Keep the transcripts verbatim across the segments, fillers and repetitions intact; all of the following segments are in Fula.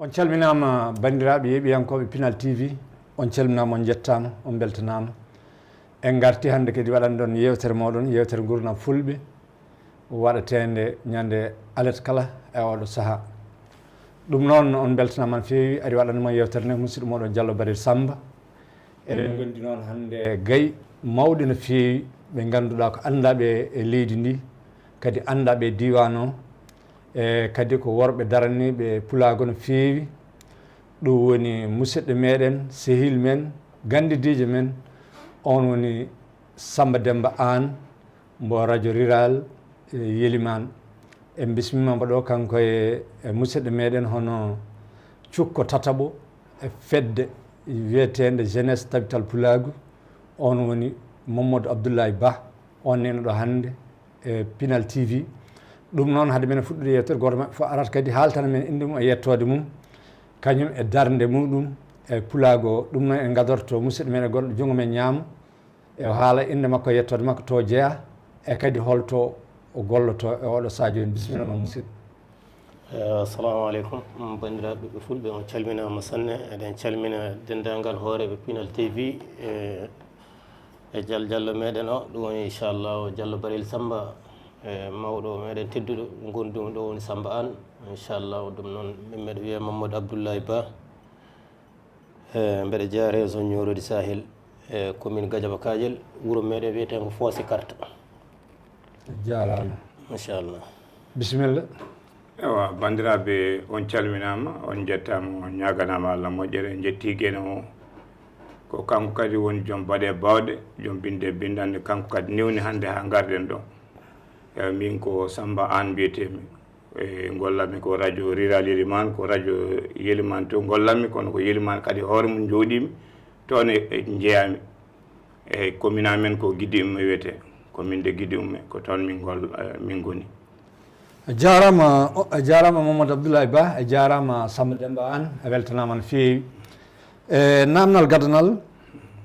On calminaama, banndiraaɓe yeeɓiyankooɓe Pinal T V. On calminaama, on njettaama, on mbeltanaama. En ngarti hannde kadi waɗande on yeewtere mooɗon, yeewtere Nguurndam Fulɓe, waɗeteende ñande alet kala e oɗo sahaa. Ɗum noon, on mbeltanaama no feewi, ari waɗande mon yeewtere nde, musidɗo mooɗon Jallo Barel Samba. Eɗen ngondi noon hannde e gay mawɗe no feewi, ɓe ngannduɗaa ko anndaaɓe e leydi ndi, kadi anndaaɓe e diiwaan o, e kadi ko worɓe daraniiɓe pulaagu no feewi. Ɗum woni musidɗo meɗen, sehil men, ganndidiijo men, on woni Samba Demba Aan, mbo radio rural, e, Yeliman. En bismiima mbo ɗo, kanko e, e musidɗo meɗen hono cukko tataɓo e fedde wiyeteende Jeunesse Tabital Pulaagu, on woni Mamadou Abdoulaye Ba, on nena ɗo hannde e Pinal T V. Ɗum noon, hade men fuɗɗude yewtere, gooto maɓɓe fof arata kadi haaltana men innde mum e yettoode mum, kañum e darnde muɗum e pulaagu o. Ɗum noon, en ngadorto musidɗo men e gonɗo junngo men ñaamo, e o haala innde makko, yettoode makko, to jeyaa, e kadi holto o golloto e oɗo sahaa jooni. Bisimilla ma, musidɗo. Eh, assalamu aleykum. Mm, banndiraaɓe ɓiɓɓe fulɓe, on calminaama sanne. Eɗen calmina denndaangal hooreeɓe Pinal T V, e, e Jal Jallo meɗen o, ɗum woni inchallahu Jallo Barel Samba, e mawɗo meɗen tedduɗo, ngondumi ɗo woni Samba Aan. Inchallahu, ɗum noon, min mbeɗa wiyee Mamadou Abdoulaye Ba. E, mbeɗa jeyaa région Nioro du Sahel, e commune Gadiaba Kadiel, wuro meɗen wiyeteengo Foosi Karta. Jaaraama. Machallah. Bisimilla. Ewa, banndiraaɓe, on calminaama, on njettaama, on ñaaganaama Allah moƴƴere, en njettii Geno o. Ko kanko kadi woni joom baɗe bawɗe, joom binde bindande, kanko kadi newni hannde haa ngarɗen ɗo. Ewa, min ko Samba Aan mbiyetee-mi. E, ngollammi ko radio rural Yeliman, ko radio Yeliman to ngollammi, kono ko Yeliman kadi hoore mum njooɗiimi, toon e, e njeyaami. Eyi, commune amen ko Giddi Umme wiyetee, commune de Giddi Umme, ko toon min ngol, eh, min ngoni. A jaaraama, o, a jaaraama Mamadou Abdoulaye Ba, a jaaraama Samba Demba Aan, a weltanaama no feewi. E naamnal gadanal,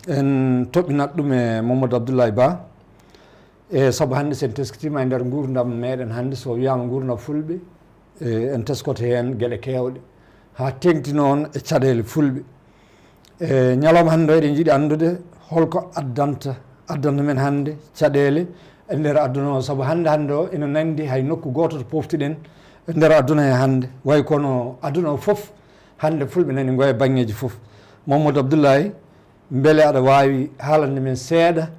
en toɓɓinat ɗum e Mamadou Abdoulaye Ba. E sabu hannde, so en teskitiima e nder nguurndam meɗen hannde, so wiyaama nguurndam fulɓe, e, en teskoto heen geɗe keewɗe, haa teeŋti noon e caɗeele fulɓe. E ñalawma hannde o, eɗen njiɗi anndude holko addanta, addanta men hannde caɗeele e nder aduna o, sabu hannde, hannde o ina nanndi hay nokku gooto to poftuɗen e nder aduna he hannde, way kono aduna o fof hannde fulɓe nani ngo e baŋŋeeji fof. Mamadou Abdoulaye, mbele aɗa waawi haalande men seeɗa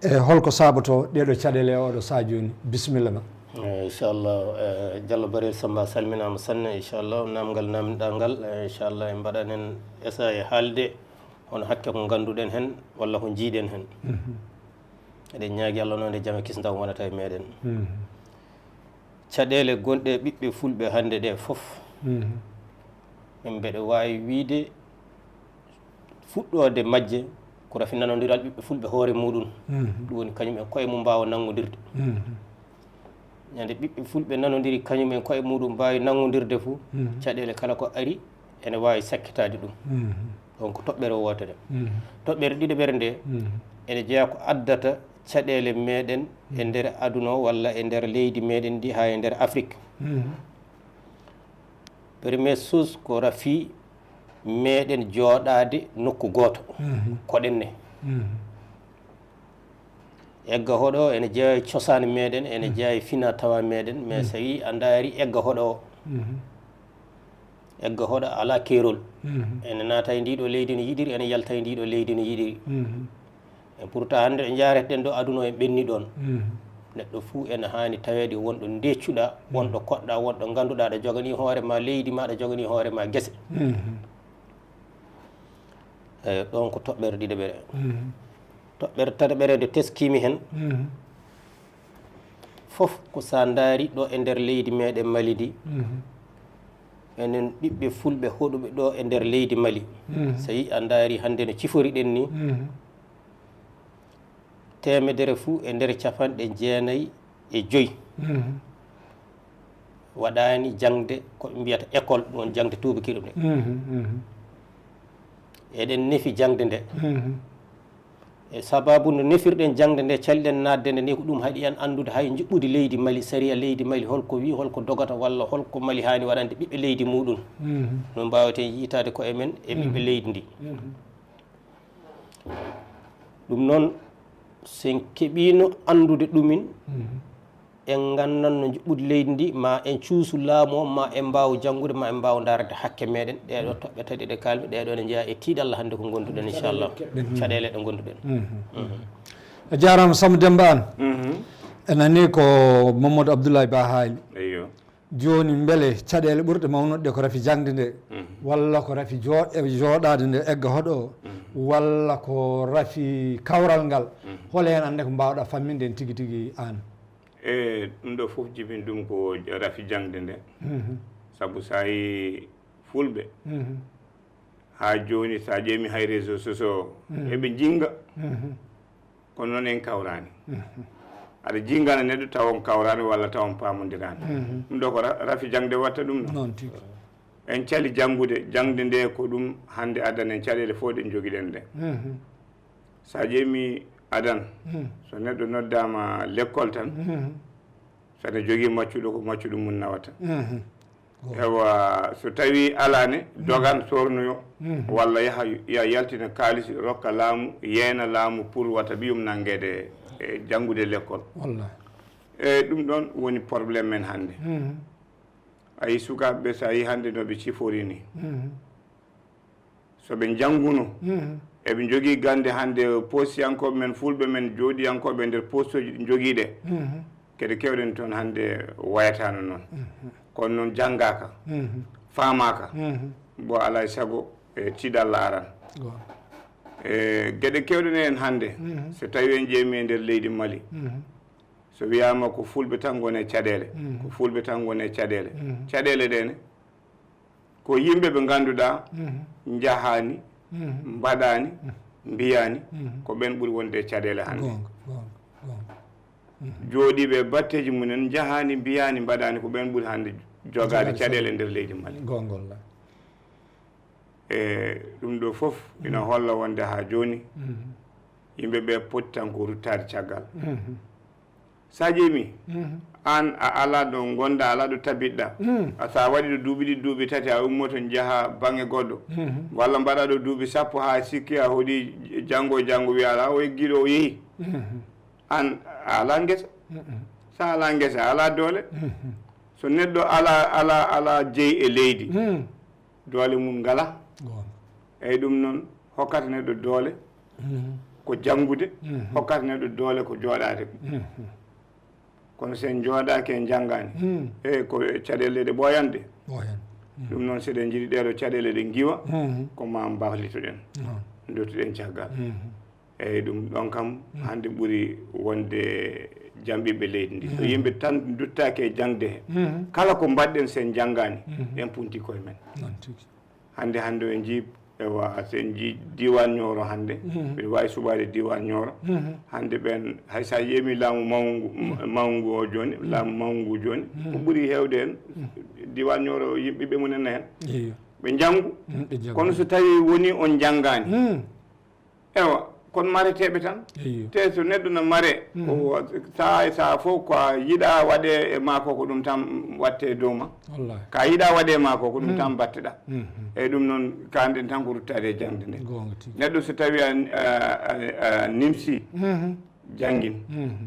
e holko saabotoo ɗeeɗoo caɗeele e ooɗoo sahaa jooni? Bisimilla ma. Eh, inchallah, eh, Jallo Barel Samba, a salminaama sanne, inchallah, naamngal naamnɗaa ngal, eh, inchallah, en mbaɗan heen essai e haalde hono hakke ko ngannduɗen heen walla ko njiiɗen heen. Eɗen ñaagi Allah noon nde jam e kisndam wonata e meɗen. Caɗeele gonɗe e ɓiɓɓe fulɓe hannde ɗe fof, min mbeɗa waawi wiyde fuɗɗoode majje ko rafi nanondiral ɓiɓɓe fulɓe hoore muɗum. Ɗum woni kañum en koye mum mbaawa nanngondirde. Ñande ɓiɓɓe fulɓe nanondiri kañum en koye muɗum mbaawi nanngondirde fuu, caɗeele kala ko ari ene waawi sakkitaade ɗum. Ɗoon ko toɓɓere wootere. Toɓɓere ɗiɗaɓere nde ene jeyaa ko addata caɗeele meɗen e nder aduna o walla e nder leydi meɗen ndi haa e nder Afrik. Première chose ko rafi meɗen jooɗaade nokku gooto, koɗen ne. Egga hoɗo ene jeyaa e cosaan meɗen, ene jeyaa e fina tawa meɗen, mais so wii a ndaari egga hoɗo o, egga hoɗo alaa keerol. Ene naata e ndiɗo leydi no yiɗiri, ene yalta e ndiɗo leydi no yiɗiri. E pourtant hannde ɗo njaareten ɗo aduna o en ɓenni ɗoon. Neɗɗo fuu ene haani taweede wonɗo ndeccuɗaa, wonɗo koɗɗaa, wonɗo ngannduɗaa aɗa joganii hoore ma leydi ma, aɗa joganii hoore ma gese. Eyi, ɗoon ko toɓɓere ɗiɗaɓere. Toɓɓere tataɓere nde teskiimi heen, fof ko so a ndaari ɗo e nder leydi meɗen Mali ndi, enen ɓiɓɓe fulɓe hoɗuɓe ɗo e nder leydi Mali, so yi a ndaari hannde no ciforiɗen ni, teemedere fuu e nder capanɗe jeenayi e joyi waɗaani jaŋde ko ɓe mbiyata école, ɗum woni jaŋde tuubakiiɗe nde. Eɗen nefi jaŋde nde. E sababu no nefirɗen jaŋde nde, caliɗen naatde nde ni, ko ɗum haɗi en anndude hay njuɓɓudi leydi Mali, sariya leydi Mali, holko wi, holko dogata, walla holko Mali haani waɗande ɓiɓɓe leydi muɗum. No mbaaweten yiitaade koye men e ɓiɓɓe leydi ndi. Ɗum noon, sen keɓiino anndude ɗumin, en nganndanno njuɓɓudi leydi ndi, ma en cuusu laamu o, ma en mbaaw janngude, ma en mbaaw ndaarde hakke meɗen. Ɗee ɗo toɓɓe tati ɗe kaalmi, ɗee ɗo ne njeyaa e tiiɗalla hannde ko ngonduɗen, inchallah. Caɗeele ɗe ngonduɗen. A jaaraama Samba Demba Aan. En nanii ko Mamadou Abdoulaye Ba haali. Jooni mbele caɗeele ɓurɗe mawnude ɗe ko rafi jaŋde nde, walla ko rafi joo-, e jooɗaade nde egga hoɗo, walla ko rafi kawral ngal? Hol heen annde ko mbaawɗa famminde en tigi tigi aan? E ɗum ɗo fof jibin ɗum ko rafi jaŋde nde. Sabu so a yii fulɓe, haa jooni so a ƴeemi hay réseau sociaux o, eɓe jinnga. Kono noon en kawraani. Aɗa jinngana neɗɗo tawa on kawraani walla tawa on paamondiraani. Ɗum ɗo ko ra-, rafi jaŋde watta ɗum ɗo. Noon tigi. En cali janngude, jaŋde nde ko ɗum hannde addan en caɗeele fof ɗe njogiɗen ɗe. So a ƴeemi adan, so neɗɗo noddaama lekkol tan, so aɗa jogii maccuɗo, ko maccuɗo mum nawata. Ewa, so tawi alaa ne, dogan sornoyo, walla yaha, ya yaltina kaalis, rokka laamu, yeena laamu pour wata ɓiyum nanngeede e janngude lekkol. Wallahi. E ɗum ɗon woni problème men hannde. A yi sukaaɓe ɓe, so a yi hannde no ɓe ciforii ni. So ɓe njannguno, eɓe njogii gannde hannde poosiyankooɓe men, fulɓe men, jooɗiyankooɓe nder poostooji ɗi njogii ɗe. Kede keewɗen toon hannde wayataano noon. Kono noon janngaaka, faamaaka, bo alaa e sago e tiiɗalla aran. E geɗe keewɗe ne en hannde, so tawi en ƴeemi e nder leydi Mali, so wiyaama ko fulɓe tan ngoni e caɗeele, ko fulɓe tan ngoni e caɗeele. Caɗeele ɗe ne, ko yimɓe ɓe ngannduɗaa njahaani, mbaɗaani, mbiyaani, ko ɓen ɓuri wonde e caɗeele hannde. Goonga, goonga, goonga. Jooɗiiɓe e batteeji mumen njahaani, mbiyaani, mbaɗaani, ko ɓen ɓuri hannde jogaade caɗeele nder leydi Mali. Goonga wallahi. E ɗum ɗo fof ina holla wonde haa jooni yimɓe ɓe poti tan ko ruttaade caggal. So a ƴeemi, aan a alaa ɗo ngonɗa, alaa ɗo tabitɗa. A, so a waɗi ɗo duuɓi ɗiɗi, duuɓi tati, a ummoto njaha baŋnge goɗɗo. Walla mbaɗa ɗo duuɓi sappo haa sikki a hoɗi janngo e janngo wiya alaa o eggiiɗo o yehi. Aan a alaa ngesa. So a alaa ngesa, a alaa doole. So neɗɗo alaa, alaa, alaa jeyi e leydi, doole mum ngalaa. Goonga. Eyi, ɗum noon hokkata neɗɗo doole ko janngude, hokkata neɗɗo doole ko jooɗaade. Kono so en njooɗaaki, en njanngaani, e ko e caɗeele ɗe ɓooyan de. Ɓooyan. Ɗum noon, so eɗen njiɗi ɗee ɗo caɗeele ɗe ngiwa, ko maa mbahlitoɗen, ndottuɗen caggal. Eyi, ɗum ɗon kam hannde ɓuri wonde jamɓiiɓe leydi ndi. So yimɓe tan nduttaaki e jaŋde he, kala ko mbaɗɗen, so en njanngaani, en punti koye men. Noon tigi. Hannde, hannde o en njii, ewa, so en njii diiwaan Ñooro hannde, mbiɗa waawi suɓaade diiwaan Ñooro. Hannde ɓeen, hay so a ƴeemi laamu mawngu, mawngu o jooni, laamu mawngu ngu jooni, ko ɓuri heewde heen, diiwaan Ñooro, yimɓe ɓe mum en heen. Iyo. Ɓe njanngu. Ɓe njanngu. Kono so tawii wonii on njanngaani, ewa, kon mareteeɓe tan. Eyo. Te so neɗɗo no mare, ko sahaa e sahaa fof ko a yiɗaa waɗee e maa ko, ko ɗum tan waɗtee e dow ma. Wallahi. Ka yiɗaa waɗee e maa ko, ko ɗum tan mbatteɗaa. Eyi, ɗum noon, kaanɗen tan ko ruttaade e jaŋde nde. Goonga tigi. Neɗɗo so tawii a, a, a, a nimsii, janngin.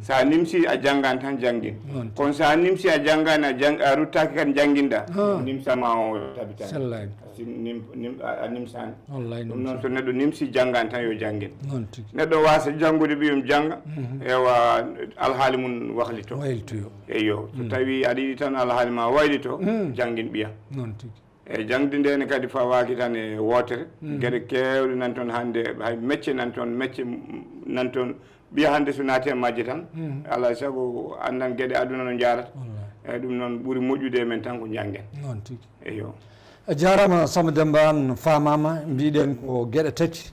So a nimsii, a janngaani tan, janngin. Noon tigi. Kono so a nimsii, a janngaani, a jang-, a ruttaaki kadi, njannginɗaa, nimsa ma o tabitaani. Sellaani. Sim-, nim-, nim-, a, a nimsaani. Wallahi. Ɗum noon, so neɗɗo nimsii, janngaani tan, yo janngin. Noon tigi. Neɗɗo waasa janngude, ɓiyum jannga, ewa, alhaali mum wahlito. Waylitoyo. Eyo, so tawii aɗa yiɗi tan alhaali ma waylito, janngin ɓiya. Noon tigi. E jaŋde nde ne kadi fawaaki tan e wootere. Geɗe keewɗe nan toon hannde, hay mecce nan toon, mecce nan toon. Ɓiya hannde so naati e majje tan, alaa e sago anndan geɗe aduna no njaarata. Wallahi. Eyi, ɗum noon ɓuri moƴƴude e men tan ko njanngen. Noon tigi. Eyo. A jaaraama Samba Demba Aan, faamaama, mbiɗen ko geɗe tati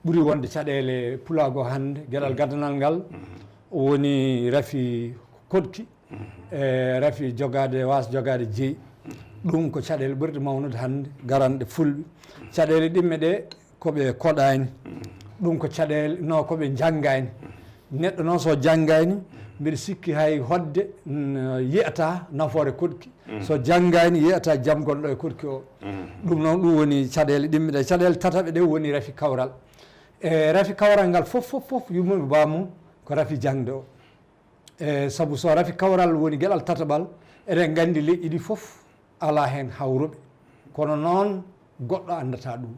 ɓuri wonde caɗeele pulaagu hannde. Geɗal gaddanal ngal woni rafi koɗki, e rafi jogaade, waas jogaade jeyi. Ɗum ko caɗeele ɓurɗe mawnude hannde, garanɗe fulɓe. Caɗeele ɗimme ɗe ko ɓe koɗaani. Ɗum ko caɗeele, no ko ɓe njanngaani. Neɗɗo noon so janngaani, mbiɗa sikki hay hoɗde, mm, yiyata nafoore koɗki. So janngaani, yiyata jam gonɗo e koɗki o. Ɗum noon, ɗum woni caɗeele ɗimmiɗe. Caɗeele tataɓe ɗe woni rafi kawral. E rafi kawral ngal fof, fof, fof, yummum e bammum ko rafi jaŋde o. E sabu so rafi kawral woni geɗal tataɓal, eɗen nganndi leƴƴi ɗi fof alaa heen hawruɓe. Kono noon goɗɗo anndata ɗum.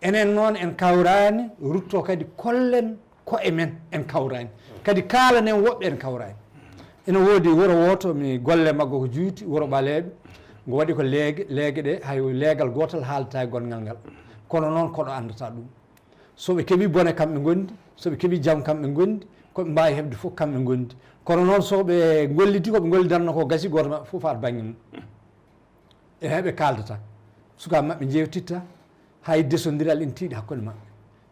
Enen noon en kawraani, rutto kadi kollen koye men en kawraani. Kadi kaalanen woɓɓe en kawraani. Ina woodi wuro wooto mi golle maggo ko juuti, wuro ɓaleeɓe. Ngo waɗi ko leege, leege ɗe hay leegal gootal haalata e gonngal ngal. Kono noon koɗo anndata ɗum. So ɓe keɓi bone kamɓe ngondi, so ɓe keɓi jam kamɓe ngondi, ko ɓe mbaawi heɓde fof kamɓe ngondi. Kono noon so ɓe ngolliti ko ɓe ngollidanno ko gasi gooto maɓɓe fof faat bannge mum. E heɓe kaaldata. Sukaaɓe maɓɓe njeewtitta, hay desondiral ina tiiɗi hakkunde maɓɓe.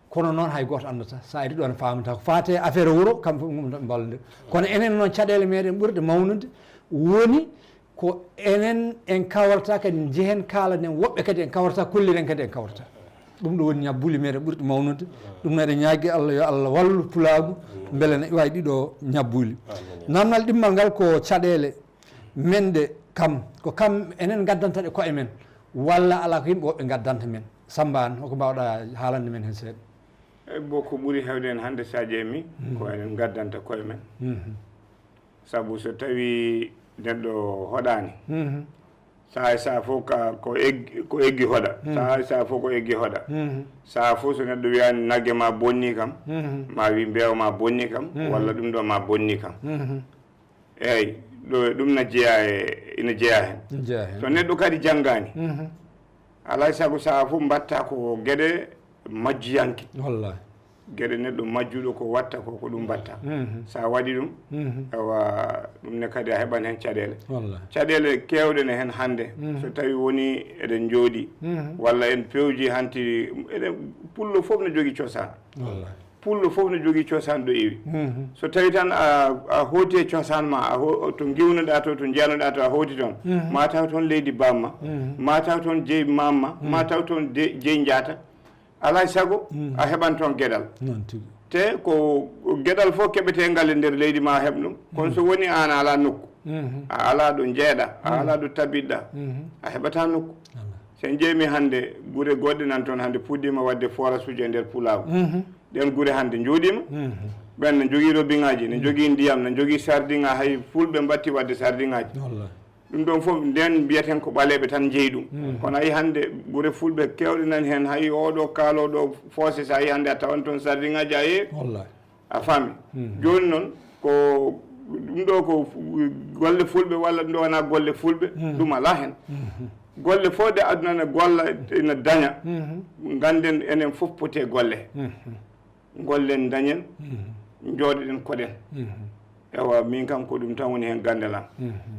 Kono noon hay gooto anndata, so ari ɗoon faamata ko faati e affaire wuro, kamɓe fof ɓe ngummata ɓe mballondira. Kono enen noon caɗeele meɗen ɓurɗe mawnude woni ko enen en kawrata kadi njehen kaalanen woɓɓe kadi en kawrata, kolliren kadi en kawrata. Ɗum ɗo woni ñabbuli meɗen ɓurɗi mawnude. Ɗum meɗen ñaagii Allah yo Allah wallu pulaagu mbele ne iwa e ɗiɗo ñabbuli. Namnal ɗimmal ngal ko caɗeele men ɗe kam, ko kam enen ngaddanta ɗe koye men, walla alaa ko yimɓe woɓɓe ngaddanta men? Samba Aan, hoko mbaawɗa haalande men heen seeɗa? Eyi, bo ko ɓuri heewde en hannde, so a ƴeemi, ko enen ngaddanta koye men. Sabu so tawii neɗɗo hoɗaani, sahaa e sahaa fof ka, ko eggi, ko eggi hoɗa. Sahaa e sahaa fof ko eggi hoɗa. Sahaa fof so neɗɗo wiyaani nagge ma bonni kam, ma wi mbeewa ma bonni kam, walla ɗum ɗo ma bonni kam. Eeyi, ɗo, ɗum na jeyaa e, ina jeyaa heen. Ina jeyaa heen. So neɗɗo kadi janngaani, alaa e sago sahaa fof mbaɗta ko geɗe majjiyanke. Wallahi. Geɗe neɗɗo majjuɗo ko watta ko, ko ɗum mbaɗta. Sa waɗi ɗum, ewa, ɗum ne kadi a heɓan heen caɗeele. Wallahi. Caɗeele keewɗe ne heen hannde. So tawi woni eɗen njooɗi, walla en pewji hanti, eɗen, pullo fof ne jogii cosaan. Wallahi. Pullo fof ne jogii cosaan ɗo iwi. So tawi tan a, a hooti e cosaan ma, a ho-, to ngiwnoɗaa to, to njiyanoɗaa to, a hooti toon, ma taw toon leydi bamma, ma taw toon jeyi mamma, ma taw toon de-, jeyi njaata. Alaa e sago, a heɓan toon geɗal. Noon tigi. Te ko geɗal fof keɓeteengal e nder leydi ma a heɓ ɗum. Kono so woni aan a alaa nokku, a alaa ɗo njeeɗa, a alaa ɗo tabitɗa, a heɓataa nokku. Alaa. So en ƴeemi hannde, gure goɗɗe nan toon hannde puɗɗiima waɗde forage uji e nder Pulaagu. Ɗeen gure hannde njooɗiima. Ɓeen ne njogii robiŋaaji, ne njogii ndiyam, ne njogii sardiŋa, hay fulɓe mbatti waɗde sardiŋaaji. Wallahi. Ɗum ɗoon fof, ndeen mbiyaten ko ɓaleeɓe tan njeyi ɗum. Kono a yii hannde gure fulɓe keewɗe nan heen, hay oo ɗo kaaloo ɗo foose, so a yii hannde a tawan toon sardiŋaaji a heewi. Wallahi. A faami? Jooni noon, ko ɗum ɗo ko golle fulɓe walla ɗum ɗo wonaa golle fulɓe, ɗum alaa heen. Golle fof ɗe aduna ne golla, ina daña, ngannden enen fof poti e golle. Ngollen, dañen, njooɗoɗen, koɗen. Ewa, min kam ko ɗum tan woni heen ganndal am.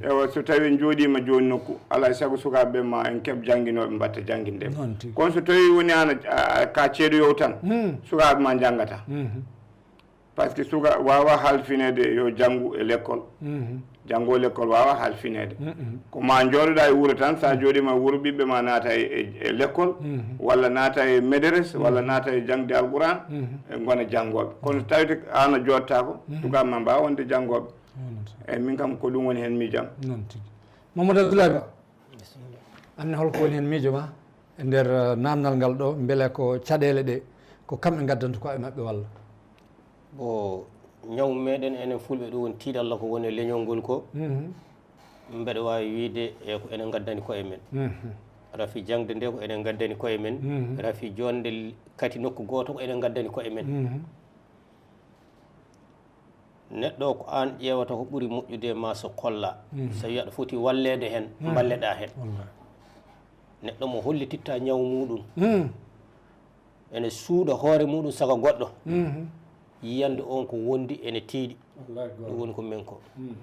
Ewa, so tawi en njooɗiima jooni nokku, alaa e sago sukaaɓe ɓe ma en keɓ jannginooɓe mbatta jannginde. Noon tigi. Kono so tawi woni aan a, a, ka ceeɗu yow tan, sukaaɓe ma njanngata. Par ce que suka waawa halfineede yo janngu e lekkol. Janngo lekkol waawa halfineede. Ko ma njooɗoɗaa e wuro tan, so a jooɗiima e wuro, ɓiɓɓe ma naata e, e, e lekkol, walla naata e mederes, walla naata e jaŋde Alquraan, e ngona janngooɓe. Kono so tawii aan a jooɗtaako, sukaaɓe ma mbaawa wonde janngooɓe. Wonata. Eyi, min kam ko ɗum woni heen miijam. Noon tigi. Mamadou Abdoulaye Ba. Bisimilla. Aan ne, holko woni heen miijo ma e nder, eh, naamnal ngal ɗo, mbele ko caɗeele ɗe, ko kamɓe ngaddanta koye maɓɓe walla? Bon, ñaw meɗen enen fulɓe ɗo woni tiiɗalla ko woni e leñol ngol ko. Mhm. Mbeɗa waawi wiyde e ko enen ngaddani koye men. Mhm. Rafi jaŋde nde ko enen ngaddani koye men. Mhm. Rafi joɗnde l-, kati nokku gooto ko enen ngaddani koye men. Mhm. Neɗɗo o ko aan ƴeewata ko ɓuri moƴƴude e ma so kolla. Mhm. So tawi aɗa foti walleede heen, mhm, mballeɗaa heen. Wallahi. Neɗɗo mo hollititta ñaw muɗum, mhm, ene suuɗa hoore muɗum saka goɗɗo, mhm, yiyande on ko wondi ene tiiɗi. Wallahi, goonga. Ɗum woni ko men ko. Mhm.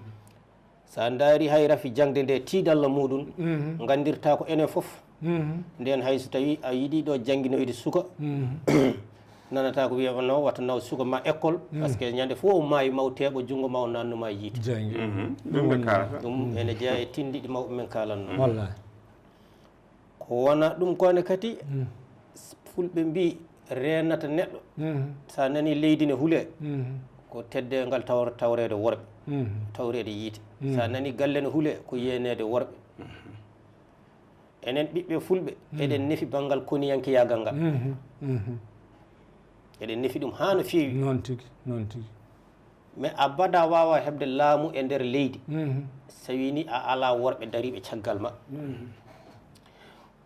So a ndaari hay rafi jaŋde nde tiiɗalla muɗum, mhm, nganndirta ko enen fof. Mhm. Ndeen hay so tawi a yiɗi ɗo jannginoyde suka, mhm, nanata ko wiya no wata naw suka ma école, mhm, parce que ñande fof o maayi ma o teeɓa junngo ma o nannu ma yiite. Janngi. Mhm. Ɗum ɓe kaalata. Ɗum, mhm, ene jeyaa e tinndi ɗi mawɓe men kaalanno. Wallahi. Ko wona ɗum ko ne kadi, mhm, fulɓe mbi reenata neɗɗo. Mhm. So a nanii leydi ne hulee, mhm, ko teddeengal tawr-, tawreede worɓe, mhm, tawreede yiite. Mhm. So a nanii galle ne hulee, ko yeeneede worɓe. Enen ɓiɓɓe fulɓe, mhm, eɗen nefi banngal koniyankeyaagal ngal. Mhm. Mhm. Eɗen nefi ɗum haa no feewi. Noon tigi, noon tigi. Mais abada waawa heɓde laamu e nder leydi. Mhm. So wii ni a alaa worɓe dariiɓe caggal ma. Mhm.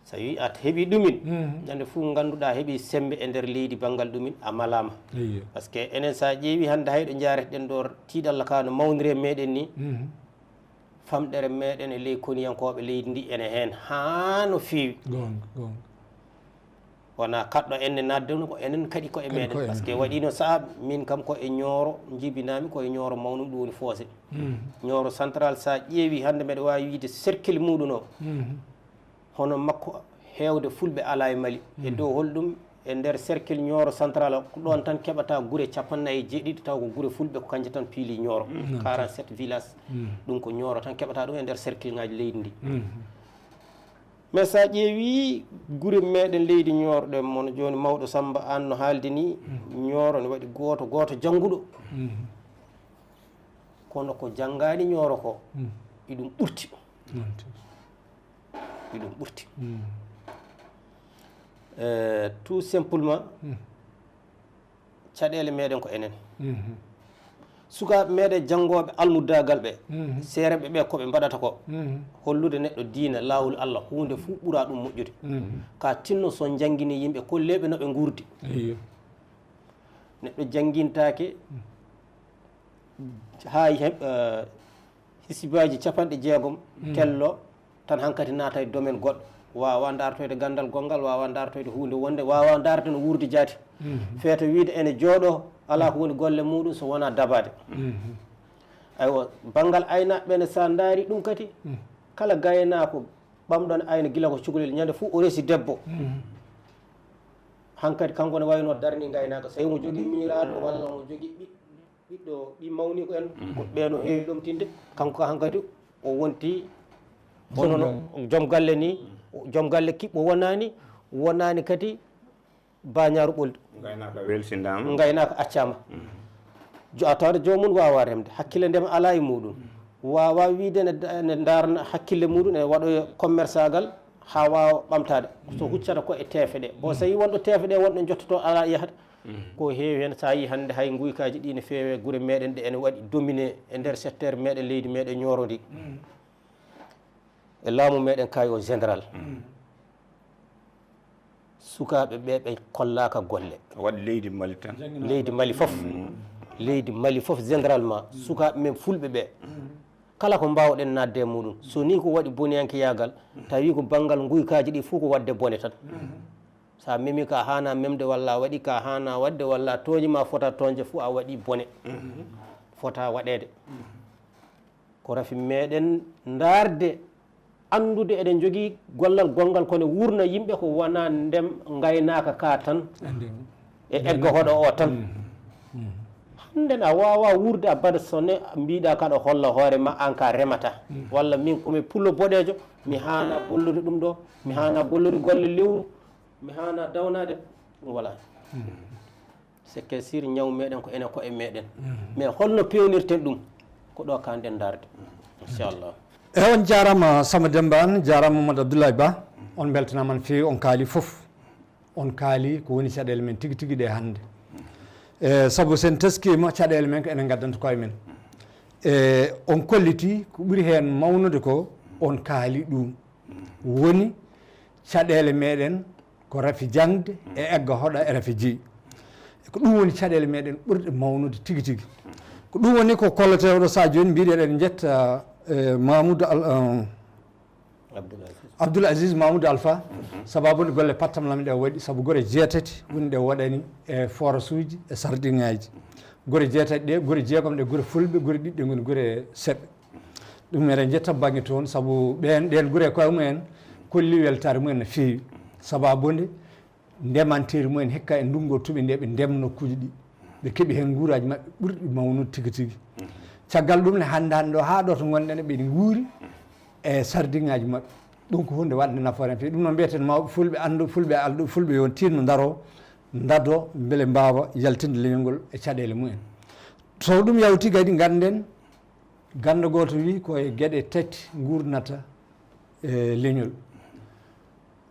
So wii a heɓii ɗumin, mhm, ñande fof ngannduɗaa heɓii semmbe e nder leydi banngal ɗumin, a malaama. Eyyo. Parce que enen so a ƴeewi hannde hayɗo njaareten ɗo tiiɗalla ka no mawniri e meɗen ni, mhm, famɗere meɗen e ley koniyankooɓe leydi ndi ene heen haa no feewi. Goonga, goonga. Wonaa kaɗɗo en ne naatde no ko enen kaɗi koye meɗen. Koye parce que meɗen. Waɗiino sahaa min kam ko e Ñooro njibinaami, ko e Ñooro mawnum ɗum woni Foose. Mhm. Ñooro Central so a ƴeewi hannde mbeɗa waawi wiide cercle muɗum o. Mhm. Hono makko heewde fulɓe alaa e Mali. E, mhm, dow holɗum e nder cercle Ñooro Central o, ko ɗoon tan keɓata gure capanɗe nayi e jeeɗiɗi taw ko gure fulɓe ko kanje tan piili Ñooro. Mhm. Quarante-sept villages. Mhm. Ɗum ko Ñooro tan keɓata ɗum e nder cercle ŋaaji leydi ndi. Mhm. Mais so a ƴeewi gure meɗen leydi Ñooro ɗen, mono jooni mawɗo Samba Aan no haaldi ni, mhm, Ñooro ne waɗi gooto, gooto jannguɗo. Mhm. Kono ko janngaani Ñooro ko, mhm, iɗum ɓurti. Noon tigi. Iɗum ɓurti. Mhm. Eh, tout simplement, mhm, caɗeele meɗen ko enen. Mhm. Sukaaɓe meɗen janngooɓe almuddaagal ɓe, mhm, seerenɓe ɓe ko ɓe mbaɗata ko, mhm, hollude neɗɗo diina, laawol Allah, huunde fof ɓura ɗum moƴƴude. Mhm. Ka tinno so janngini yimɓe, kolleeɓe no ɓe nguurdi. Eyyo. Neɗɗo janngintaake, mhm, haa he-, eh, hisibaaji capanɗe jeegom, mm, tello, tan hankadi naata e domaine goɗɗo. Waawa ndaartoyde ganndal gonngal, waawa ndaartoyde huunde wonde, waawa ndaarde no wuurdi jaati. Mhm. Feeto wiide ene jooɗo, alaa ko woni golle muɗum so wonaa dabaade. Mhm. Aywa, banngal aynaaɓe ɓe ne, so a ndaari ɗum kadi, mm, kala gaynaako ɓamɗo ne ayna gila ko cukalel, ñande fof o resi debbo. Mhm. Hankadi kanko ne wayno darni ngaynaaka, so tawi mo jogii miiraaɗo walla mo jogii ɓiɗɗo. Ɓiɗɗo, ɗi mawni ko en, mm, ko ɓe no heewi ɗomtinde. Kanko ka hankadi o wonti hono no joom galle ni, joom galle kiɓɓo wonaani, wonaani kadi baañaaru ɓoldu. Ngaynaaka welsindaama. Ngaynaaka accaama. Mm. Jo-, a tawata joomum waawa remde, hakkille ndema alaa e muɗum. Waawa wiide ne da-, ne ndaarna hakkille muɗum, ne waɗoya commerçagal haa waawa ɓamtaade. So huccata ko e teefe ɗe. Bon, so yii wonɗo teefe ɗe, wonɗo jottoto alaa yahata. Mhm. Ko heewi heen, so a yii hannde hay nguykaaji ɗi ne feewe gure meɗen ɗe ene waɗi dominé e nder secteur meɗen, leydi meɗen Ñooro ndi. Mhm. E laamu meɗen kay o général. Mhm. Sukaaɓe ɓe, ɓe kollaaka golle. Waɗi leydi Mali tan. Leydi Mali fof. Mhm. Leydi Mali fof généralement, mhm, sukaaɓe men fulɓe ɓe. Mhm. Kala ko mbaawɗen naatde e muɗum. So ni ko waɗi boniyankeyaagal, tawi ko banngal nguykaaji ɗi fof ko waɗde bone tan. Mhm. So a memi ka haana memde walla a waɗi ka haana waɗde walla a tooñi ma fota tooñde fof a waɗi bone. Mhm. Fota waɗeede. Mhm. Ko rafi meɗen ndaarde, anndude eɗen njogii gollal gonngal kono wurna yimɓe ko wona ndem ngaynaaka ka tan. Andi. E egga hoɗo o tan. Mhm. Mhm. Hannden a waawa wuurde abada so ne mbiɗa kaɗa holla hoore ma an ka remata. Mhm. Walla min komi pullo boɗeejo, mi haana gollude ɗum ɗo, mi haana gollude golle lewru, mi haana dawnaade, ɗum wala. Mhm. C'est que sur ñaw meɗen ko enen koye meɗen. Mhm. Mais holno pewnirten ɗum? Ko ɗo kanɗen ndaarde. Inchallah. E on jaarama Samba Demba Aan, jaarama Mamadou Abdoulaye Ba. On beltanama no feewi, on kaali fof. On kaali ko woni caɗeele men tigi tigi ɗe hannde. E, sabu sen teskima caɗeele men ko enen ngaddanta koye men. E, on kolliti ko ɓuri heen mawnude ko on kaali ɗum. Woni caɗeele meɗen ko rafi jaŋde e egga hoɗa e rafi jeyi. Ko ɗum woni caɗeele meɗen ɓurɗe mawnude tigi tigi. Ko ɗum woni ko kolleteeɗo sa jooni mbiɗen eɗen njetta, e, Mamoudou Al-, um, Abdoul Aziz. Abdoul Aziz Mamoudou Alpha, mhm, sababu nde golle pattam lam ɗe o waɗi, sabu gure jeetati woni ɗe o waɗani e forasuuji e sardiŋaaji. Gure jeetati ɗe, gure jeegom ɗe gure fulɓe, gure ɗiɗi ɗe ngoni gure seɓɓe. Ɗum eɗen njetta bannge toon, sabu ɓeen, ɗeen gure koye mumen kolli weltaare mumen no feewi. Sababu nde ndemanteeri mumen hikka e ndunngu o tuɓi nde ɓe ndem nokkuuji ɗi. Ɓe keɓi heen nguuraaji maɓɓe ɓurɗi mawnude tigi tigi. Caggal ɗum ne hannde hannde ɗo haa ɗo to ngonɗen ɓe nguuri e sardiŋaaji maɓɓe. Ɗum ko huunde waɗde nafoore no feewi. Ɗum noon mbiyeten mawɓe fulɓe anndu, fulɓe alɗu, fulɓe yo tinno ndaro. ndado mbele mbaawa yaltinde leñol ngol e caɗeele mumen. So ɗum yawti kadi, ngannden ganndo gooto wi ko e geɗe tati nguurnata e leñol.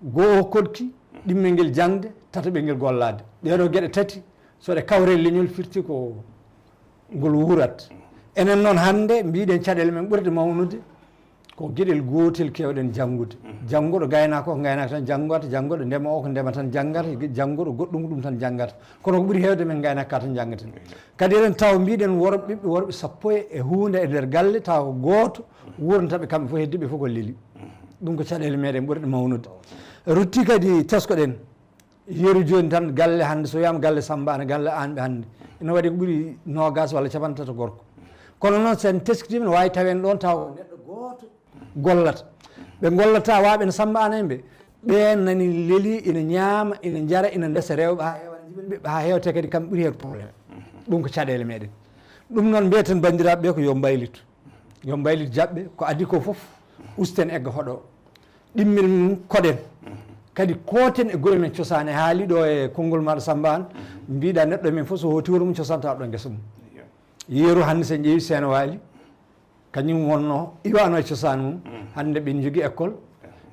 Goo o koɗki ɗimmel ngel jaŋde, tataɓel ngel gollaade. Ɗee ɗoo geɗe tati, so ɗe kawre e leñol, firti ko ngol wuurat. Enen noon hannde mbiɗen caɗeele men ɓurɗe mawnude ko geɗel gootel keewɗen janngude. Jannguɗo gaynaako o ko gaynaako tan janngata, jannguɗo ndema o ko ndema tan janngata, jannguɗo goɗɗum ko ɗum tan janngata. Kono ko ɓuri heewde men gaynaaka ka tan janngaten. Kadi eɗen tawa mbiɗen worɓe, ɓiɓɓe worɓe sappo e huunde e nder galle, tawa ko gooto wuurnata ɓe kamɓe fof, heddiiɓe fof ko leli. Ɗum ko caɗeele meɗen ɓurɗe mawnude. Rutti kadi tesko-ɗen. Yeru jooni tan galle hannde, so wiyaama galle Samba Aan, galle Aanɓe hannde, ina waɗi ko ɓuri noogaas walla capanɗe tati gorko. Kono noon, so en teskitima, ne waawi tawen ɗoon tawa ko neɗɗo gooto gollata. Ɓe ngollata, waaɓe no Samba Aan en ɓe, ɓeen nani leli, ina ñaama, ina njara, ina ndesa rewɓe haa heewa, ina njibina ɓiɓɓe haa heewa, te kadi kamɓe ɓuri heewde problème. Ɗum ko caɗeele meɗen. Ɗum noon, mbiyeten banndiraaɓe ɓe ko yo mbaylitu. Yo mbaylit jaɓɓe, ko adii ko fof, usten egga hoɗo. Ɗimmel mum koɗen. Kadi kooten e gure men cosaan. E haali ɗo e konngol maaɗa Samba Aan, mbiɗa neɗɗo men fof so hooti wuro mum cosanta ɗo ngesa mum. Yeru hannde so en ƴeewi Seeno Waali, kañum wonno iwano e cosaan mum. Hannde ɓe njogii école,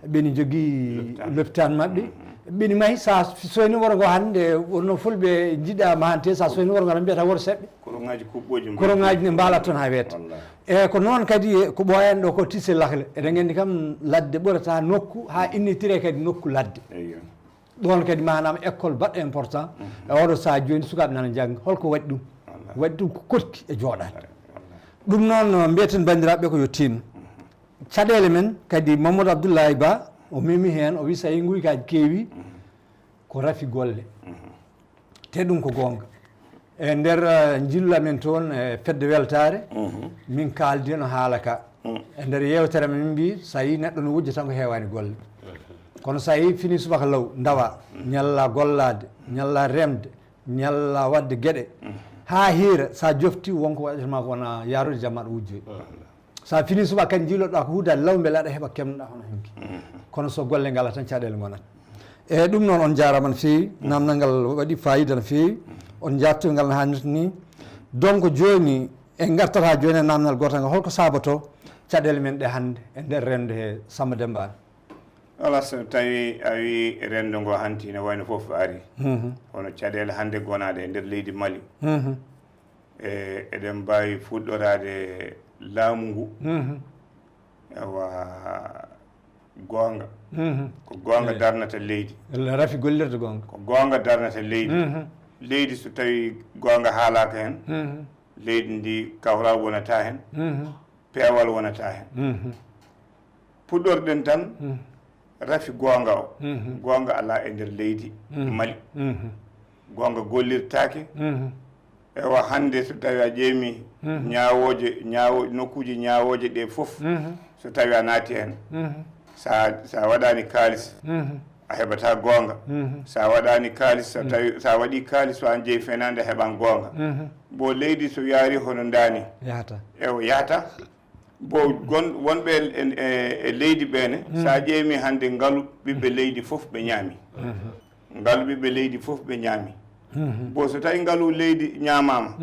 ɓe njogii lopitaan maɓɓe, ɓe mahi. Sa soyni wuro ngo hannde, wonno fulɓe njiɗa mahante, sa soyni wuro ngo tan mbiyata wuro seɓɓe. Koroŋaaji kuɓɓooji mbaɗi. Koroŋaaji ne mbaala toon haa weeta. Wallaahi. E ko noon kadi e ko ɓooyan ɗo ko tise lakle. Eɗen nganndi kam ladde ɓurata nokku haa innitire kadi nokku ladde. Eyyo. Ɗoon kadi maanaam école baɗɗo important. E oɗo sahaa jooni sukaaɓe nana njannga. Holko waɗi ɗum? Wallaahi. Waɗi ɗum ko koɗki e jooɗaade. Wallaahi. Ɗum noon, mbiyeten banndiraaɓe ko yo tiinno. Caɗeele men kadi, Mamadou Abdoulaye Ba, o memi heen, o wi so tawii nguykaaji keewi, ko rafi golle. Te ɗum ko goonga. E nder, eh, njillu amen toon e fedde weltaare, min kaaldi no haala ka. E nder yeewtere amen, min mbii, so tawii neɗɗo no wujja tan ko heewaani golle. Kono so tawii fini subaka law, ndawa, ñalla gollaade, ñalla remde, ñalla waɗde geɗe, haa hiira, so a jofti, wonko waɗata ma ko wona yaarude jamma aɗa wujjoyi. So a fini suba kadi, njiiloɗa ko huudaade law, mbele aɗa heɓa kemɗa hono hinki. Kono so golle ngala tan, caɗeele ngonat. E ɗum noon, on jaaraama no feewi. Namdal ngal waɗi fayida no feewi. On njaarti ngal no haanirta ni. Donc, jooni, en ngartata jooni e namdal gootal ngal. Holko sabato caɗeele men ɗe hannde e nder renndo he, Samba Demba Aan? Alaa, so tawii a wii renndo ngo hanti, ne wayno fof ari. Kono caɗeele hannde gonaaɗe e nder leydi Mali. E, eɗen mbaawi fuɗɗoraade laamu ngu. Ewa, goonga. Ko goonga darnata leydi. Walla rafi gollirta goonga. Ko goonga darnata leydi. Leydi, so tawii goonga haalaaka heen, leydi ndi kawral wonata heen, peewal wonata heen. Puɗɗorɗen tan rafi goonga o. Goonga alaa e nder leydi Mali. Goonga gollirtaake. Ewa, hannde so tawii a ƴeemi ñaawooje, ñaawo-, nokkuuji ñaawooje ɗe fof, so tawii a naati heen, sa, sa waɗaani kaalis, a heɓataa goonga. Sa waɗaani kaalis, so tawi, sa waɗii kaalis, so an jeyi fenaande, a heɓan goonga. Bo leydi so yaari hono ndaani, yahata. Ewa, yahata. Bo gon-, wonɓe e, e, e leydi ɓe ne, sa ƴeemi hannde ngalu ɓiɓɓe leydi fof ɓe ñaami. Ngalu ɓiɓɓe leydi fof ɓe ñaami. Bo so tawi ngalu leydi ñaamaama,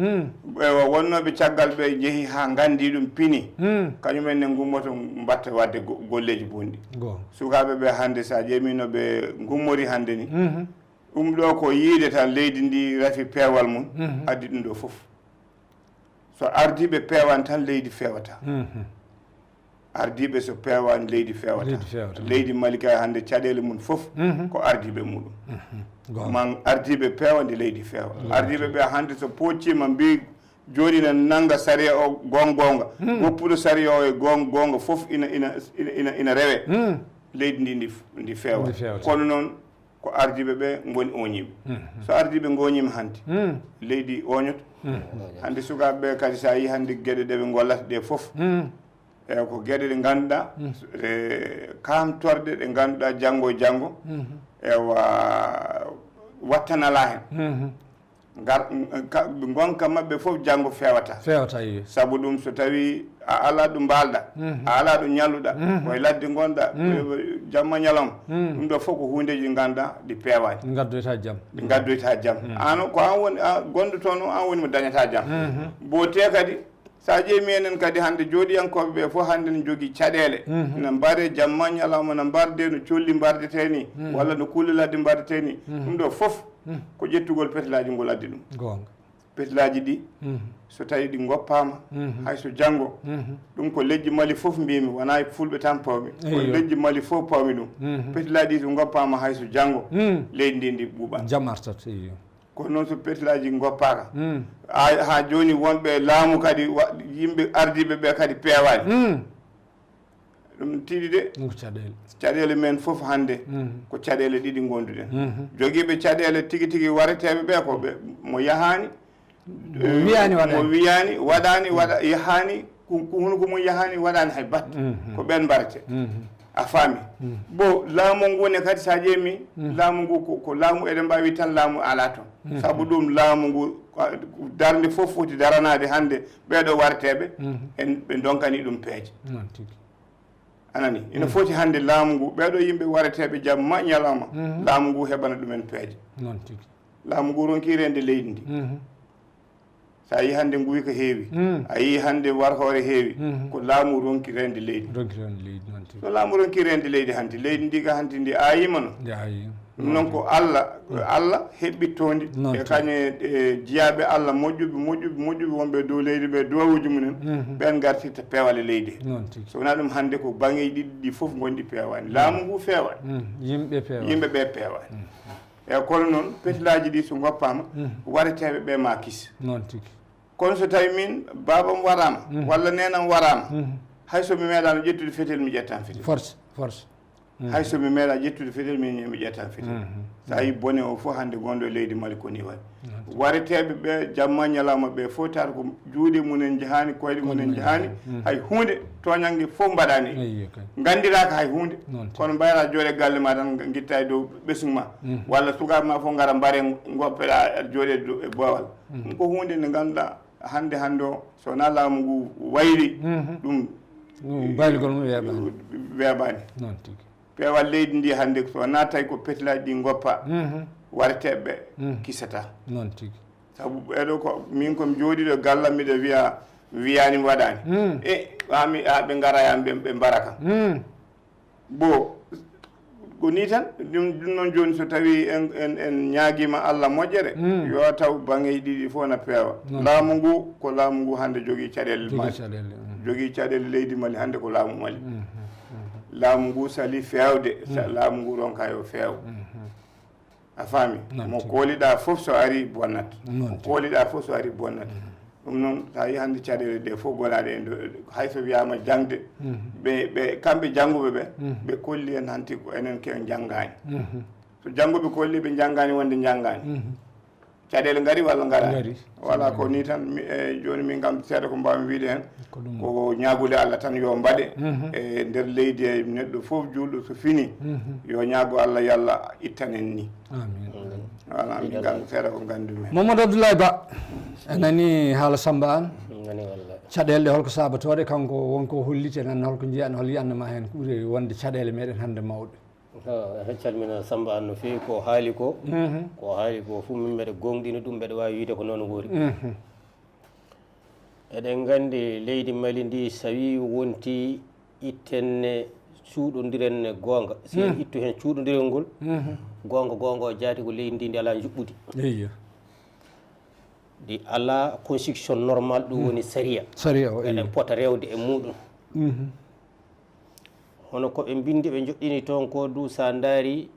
ewa, wonnooɓe caggal ɓe njehi haa nganndi ɗum pini, kañumen ne ngummoto mbatta waɗde go-, golleeji bonɗi. Sukaaɓe ɓe hannde, sa ƴeemi no ɓe ngummori hannde ni, ɗum ɗo ko yiide tan leydi ndi rafi peewal mum, addi ɗum ɗo fof. So ardiiɓe peewaani tan, leydi feewata. Ardiiɓe so peewaani, leydi feewata. Leydi feewata. Leydi Mali kay hannde caɗeele mum fof ko ardiiɓe muɗum. Goonga. Man ardiiɓe peewa nde leydi feewa. Ardiiɓe ɓe hannde so pocciima mbi jooni na nannga sariya o goon goonga. Woppuɗo sariya o e goon goonga fof ina, ina, ina, ina, ina rewe. Leydi ndi, ndi, ndi feewa. Ndi feewata. Kono noon, ko ardiiɓe ɓe ngoni ooñiiɓe. So ardiiɓe ngooñiima hannde, leydi ooñoto. Hannde sukaaɓe ɓe kadi, so a yii hannde geɗe ɗe ɓe ngollata ɗe fof, e ko geɗe ɗe ngannduɗaa, e kaamtorɗe ɗe ngannduɗaa janngo e janngo, ewa, wattanalaa heen. Ngar, ka, ngonka maɓɓe fof janngo feewata. Feewata, iyo. Sabu ɗum, so tawii a alaa ɗo mbaalɗa, mhm, a alaa ɗo ñalluɗa, mhm, ko e ladde ngonɗa, mhm, ko e jamma ñalawma, mhm, ɗum ɗo fof ko huundeeji ɗi ngannduɗaa ɗi peewaani. Ɗi ngaddoyta jam. Ɗi ngaddoyta jam. Mhm. Aan o, ko aan woni, a, gonɗo toon o, aan woni mo dañata jam. Mhm. Bo tee kadi, so a ƴeemi enen kadi hannde jooɗiyankooɓe ɓe fof hannde ne njogii caɗeele. Mhm. Ina mbaree jamma ñalawma, ina mbardee no colli mbardetee ni, mhm, walla no kuule ladde mbardetee ni. Mhm. Ɗum ɗo fof, mhm, ko ƴettugol petelaaji ngol addi ɗum. Goonga. Petelaaji ɗi, mhm, so tawii ɗi ngoppaama, mhm, hay so janngo, mhm, ɗum ko leydi Mali fof mbiymi, wonaa e fulɓe tan pawmi, ko, eyyo, leydi Mali fof pawmi ɗum. Mhm. Petelaaji ɗi so ngoppaama hay so janngo, mhm, leydi ndi ndi ɓuuɓat. Jam artat, eyyo. Kono noon so petelaaji ngoppaaka, mm, haa, haa jooni wonɓe laamu kadi, wa-, yimɓe ardiiɓe ɓe kadi peewaani. Mm. Ɗum tiiɗi de. Ɗum ko caɗeele. Caɗeele men fof hannde, mm, ko caɗeele ɗiɗi ngonduɗen. Mhm. Jogiiɓe caɗeele tigi tigi wareteeɓe ɓe ko ɓe mo yahaani, mo wiyaani waɗaani. Mo wiyaani waɗaani, waɗa, yahaani, ko, ko hunuko mum yahaani, waɗaani hay batte. Mhm. Ko ɓeen mbaretee. Mhm. A faami? Mhm. Bon, laamu ngu ne kadi, so a ƴeemi, mhm, laamu ngu ko, ko laamu, eɗen mbaawi tan laamu alaa toon. Mhm. Sabu ɗum, laamu ngu, a, darnde fof foti daranaade hannde ɓeeɗo wareteeɓe, mhm, en, ɓe ndonkani ɗum peeje. Noon tigi. Anani, ina, mhm, foti hannde laamu ngu, ɓeeɗo yimɓe wareteeɓe jamma ñalawma, mhm, laamu ngu heɓana ɗumen peeje. Noon tigi. Laamu ngu ronki reende leydi ndi. Mhm. So a yii hannde nguyka heewi, mm, a yii hannde warhoore heewi, mhm, ko laamu ronki reende leydi. Ronki reende leydi, noon tigi. So laamu ronki reende leydi hanti, leydi ndi ka hanti ndi aayiima no? Ndi aayiima. Ɗum noon ko Allah, ko, mm, Allah heɓɓittoo ndi. Noon tigi. E kañum e, e jiyaaɓe Allah moƴƴuɓe, moƴƴuɓe, moƴƴuɓe wonɓe e dow leydi ɓe duwawuuji mumen, mhm, ɓeen ngartirta peewal e leydi he. Noon tigi. So wonaa ɗum hannde ko baŋeeji ɗiɗi ɗi fof ngonɗi peewaani. Mm. Laamu ngu feewaani. Mm. Yimɓe peewaani. Yimɓe ɓe peewaani. Mm. Eeyi, kono noon, petelaaji ɗi so ngoppaama, mhm, wareteeɓe ɓe ma kis. Noon tigi. Kono so tawii miin, baabam waraama, mhm, walla neenam waraama, mhm, hay so mi meeɗaano ƴettude fetel, mi ƴettan fetel. Force, force. Mhm. Hay so mi meeɗaa ƴettude fetel, miin mi ƴettan fetel. Mhm. So a yii bone o fof hannde gonɗo e leydi Mali ko nii waɗi. Noon tigi. Wareteeɓe ɓe, jamma ñalawma ɓe fof, tawata ko juuɗe mumen njahaani, koyɗe mumen njahaani, mhm, hay huunde tooñannge fof mbaɗaani. Eyyo, kay. Nganndiraaka hay huunde. Noon tigi. Kono mbayra jooɗe galle ma tan, ngitta e dow ɓesngu ma. Mhm. Walla sukaaɓe ma fof ngara mbare, ngoppeɗa, aɗa jooɗe dow, e boowal. Mhm. Ɗum ko huunde nde ngannduɗaa hannde, hannde o, so wonaa laamu ngu wayri, mhm, ɗum, ɗum baylugol mum weeɓaani. Weeɓaani. Noon tigi. Peewal leydi ndi hannde, so wonaa tawi ko petelaaji ɗi ngoppa, mhm, wareteeɓe, mhm, kisata. Noon tigi. Sabu ɓeeɗo ko, miin ko mi jooɗiiɗo gallam, miɗo wiya, wiyaani mi waɗaani. Mm. E, haa mi, haa ɓe ngara, haa ɓe, ɓe mbara kam. Mm. Bon, ko nii tan, ɗum, ɗum noon jooni so tawii en, en, en ñaagiima Allah moƴƴere, mm, yo taw baŋeeji ɗiɗi fof na peewa. Noon. Laamu ngu, ko laamu ngu hannde jogii caɗeele Mali. Jogii caɗeele, mm. Jogii caɗeele leydi Mali hannde ko laamu Mali. Mm, mm, mm. Laamu ngu salii feewde, sa-, mm, laamu ngu ronka yo feew. Mm, mm. A faami? Noon tigi. Mo kooliɗaa fof so arii bonnat. Noon tigi. Mo kooliɗaa fof so arii bonnat. Mhm. Ɗum noon, so a yii hannde caɗeele ɗe fof gonaaɗe en ɗo, hay so wiyaama jaŋde, mhm, ɓe, ɓe, kamɓe jannguɓe ɓe, mhm, ɓe kolli en hanti ko enen ke njanngaani. Mhm. So jannguɓe kolli ɓe njanngaani wonde njanngaani. Mhm. Caɗeele ngari walla ngaraani? Ngari. Voilà, ko nii tan, mi, e, jooni min kam seeɗa ko mbaawmi wiyde heen. Ko ɗum. Ko ñaagude Allah tan yo mbaɗe, mhm, e nder leydi, e neɗɗo fof juulɗo so fini, mhm, yo ñaago Allah, yo Allah ittan en ni. Amin. Amin. Voilà, min kam seeɗa ko nganndumi. Mamadou Abdoulaye Ba, a nani haala Samba Anne? Nani walla. Caɗeele ɗe holko sabatooɗe, kanko wonko holliti en, holko njiyan, hol yiyanma heen ko ɓuri wonde caɗeele meɗen hannde mawɗe? Ha, calmina Samba Anne no feewi ko haali ko. Mhm. Ko haali ko fof min mbeɗa gooŋɗina ɗum, mbeɗa waawi wiyde ko noon woori. Mhm. Eɗen nganndi leydi Mali ndi, so wii wonti itten ne cuuɗondiren ne goonga. Si en, mm, ittu heen cuuɗondirel ngol, mhm, goonga, goonga o jaati ko leydi ndi, ndi alaa njuɓɓudi. Eyyo. Ndi alaa constitution normal, ɗum, mm, woni sariya. Sariya o, eyyo. Eɗen pota rewde e muɗum. Mhm. Hono ko ɓe mbinndi, ɓe njoɗɗini toon ko du, so a ndaari,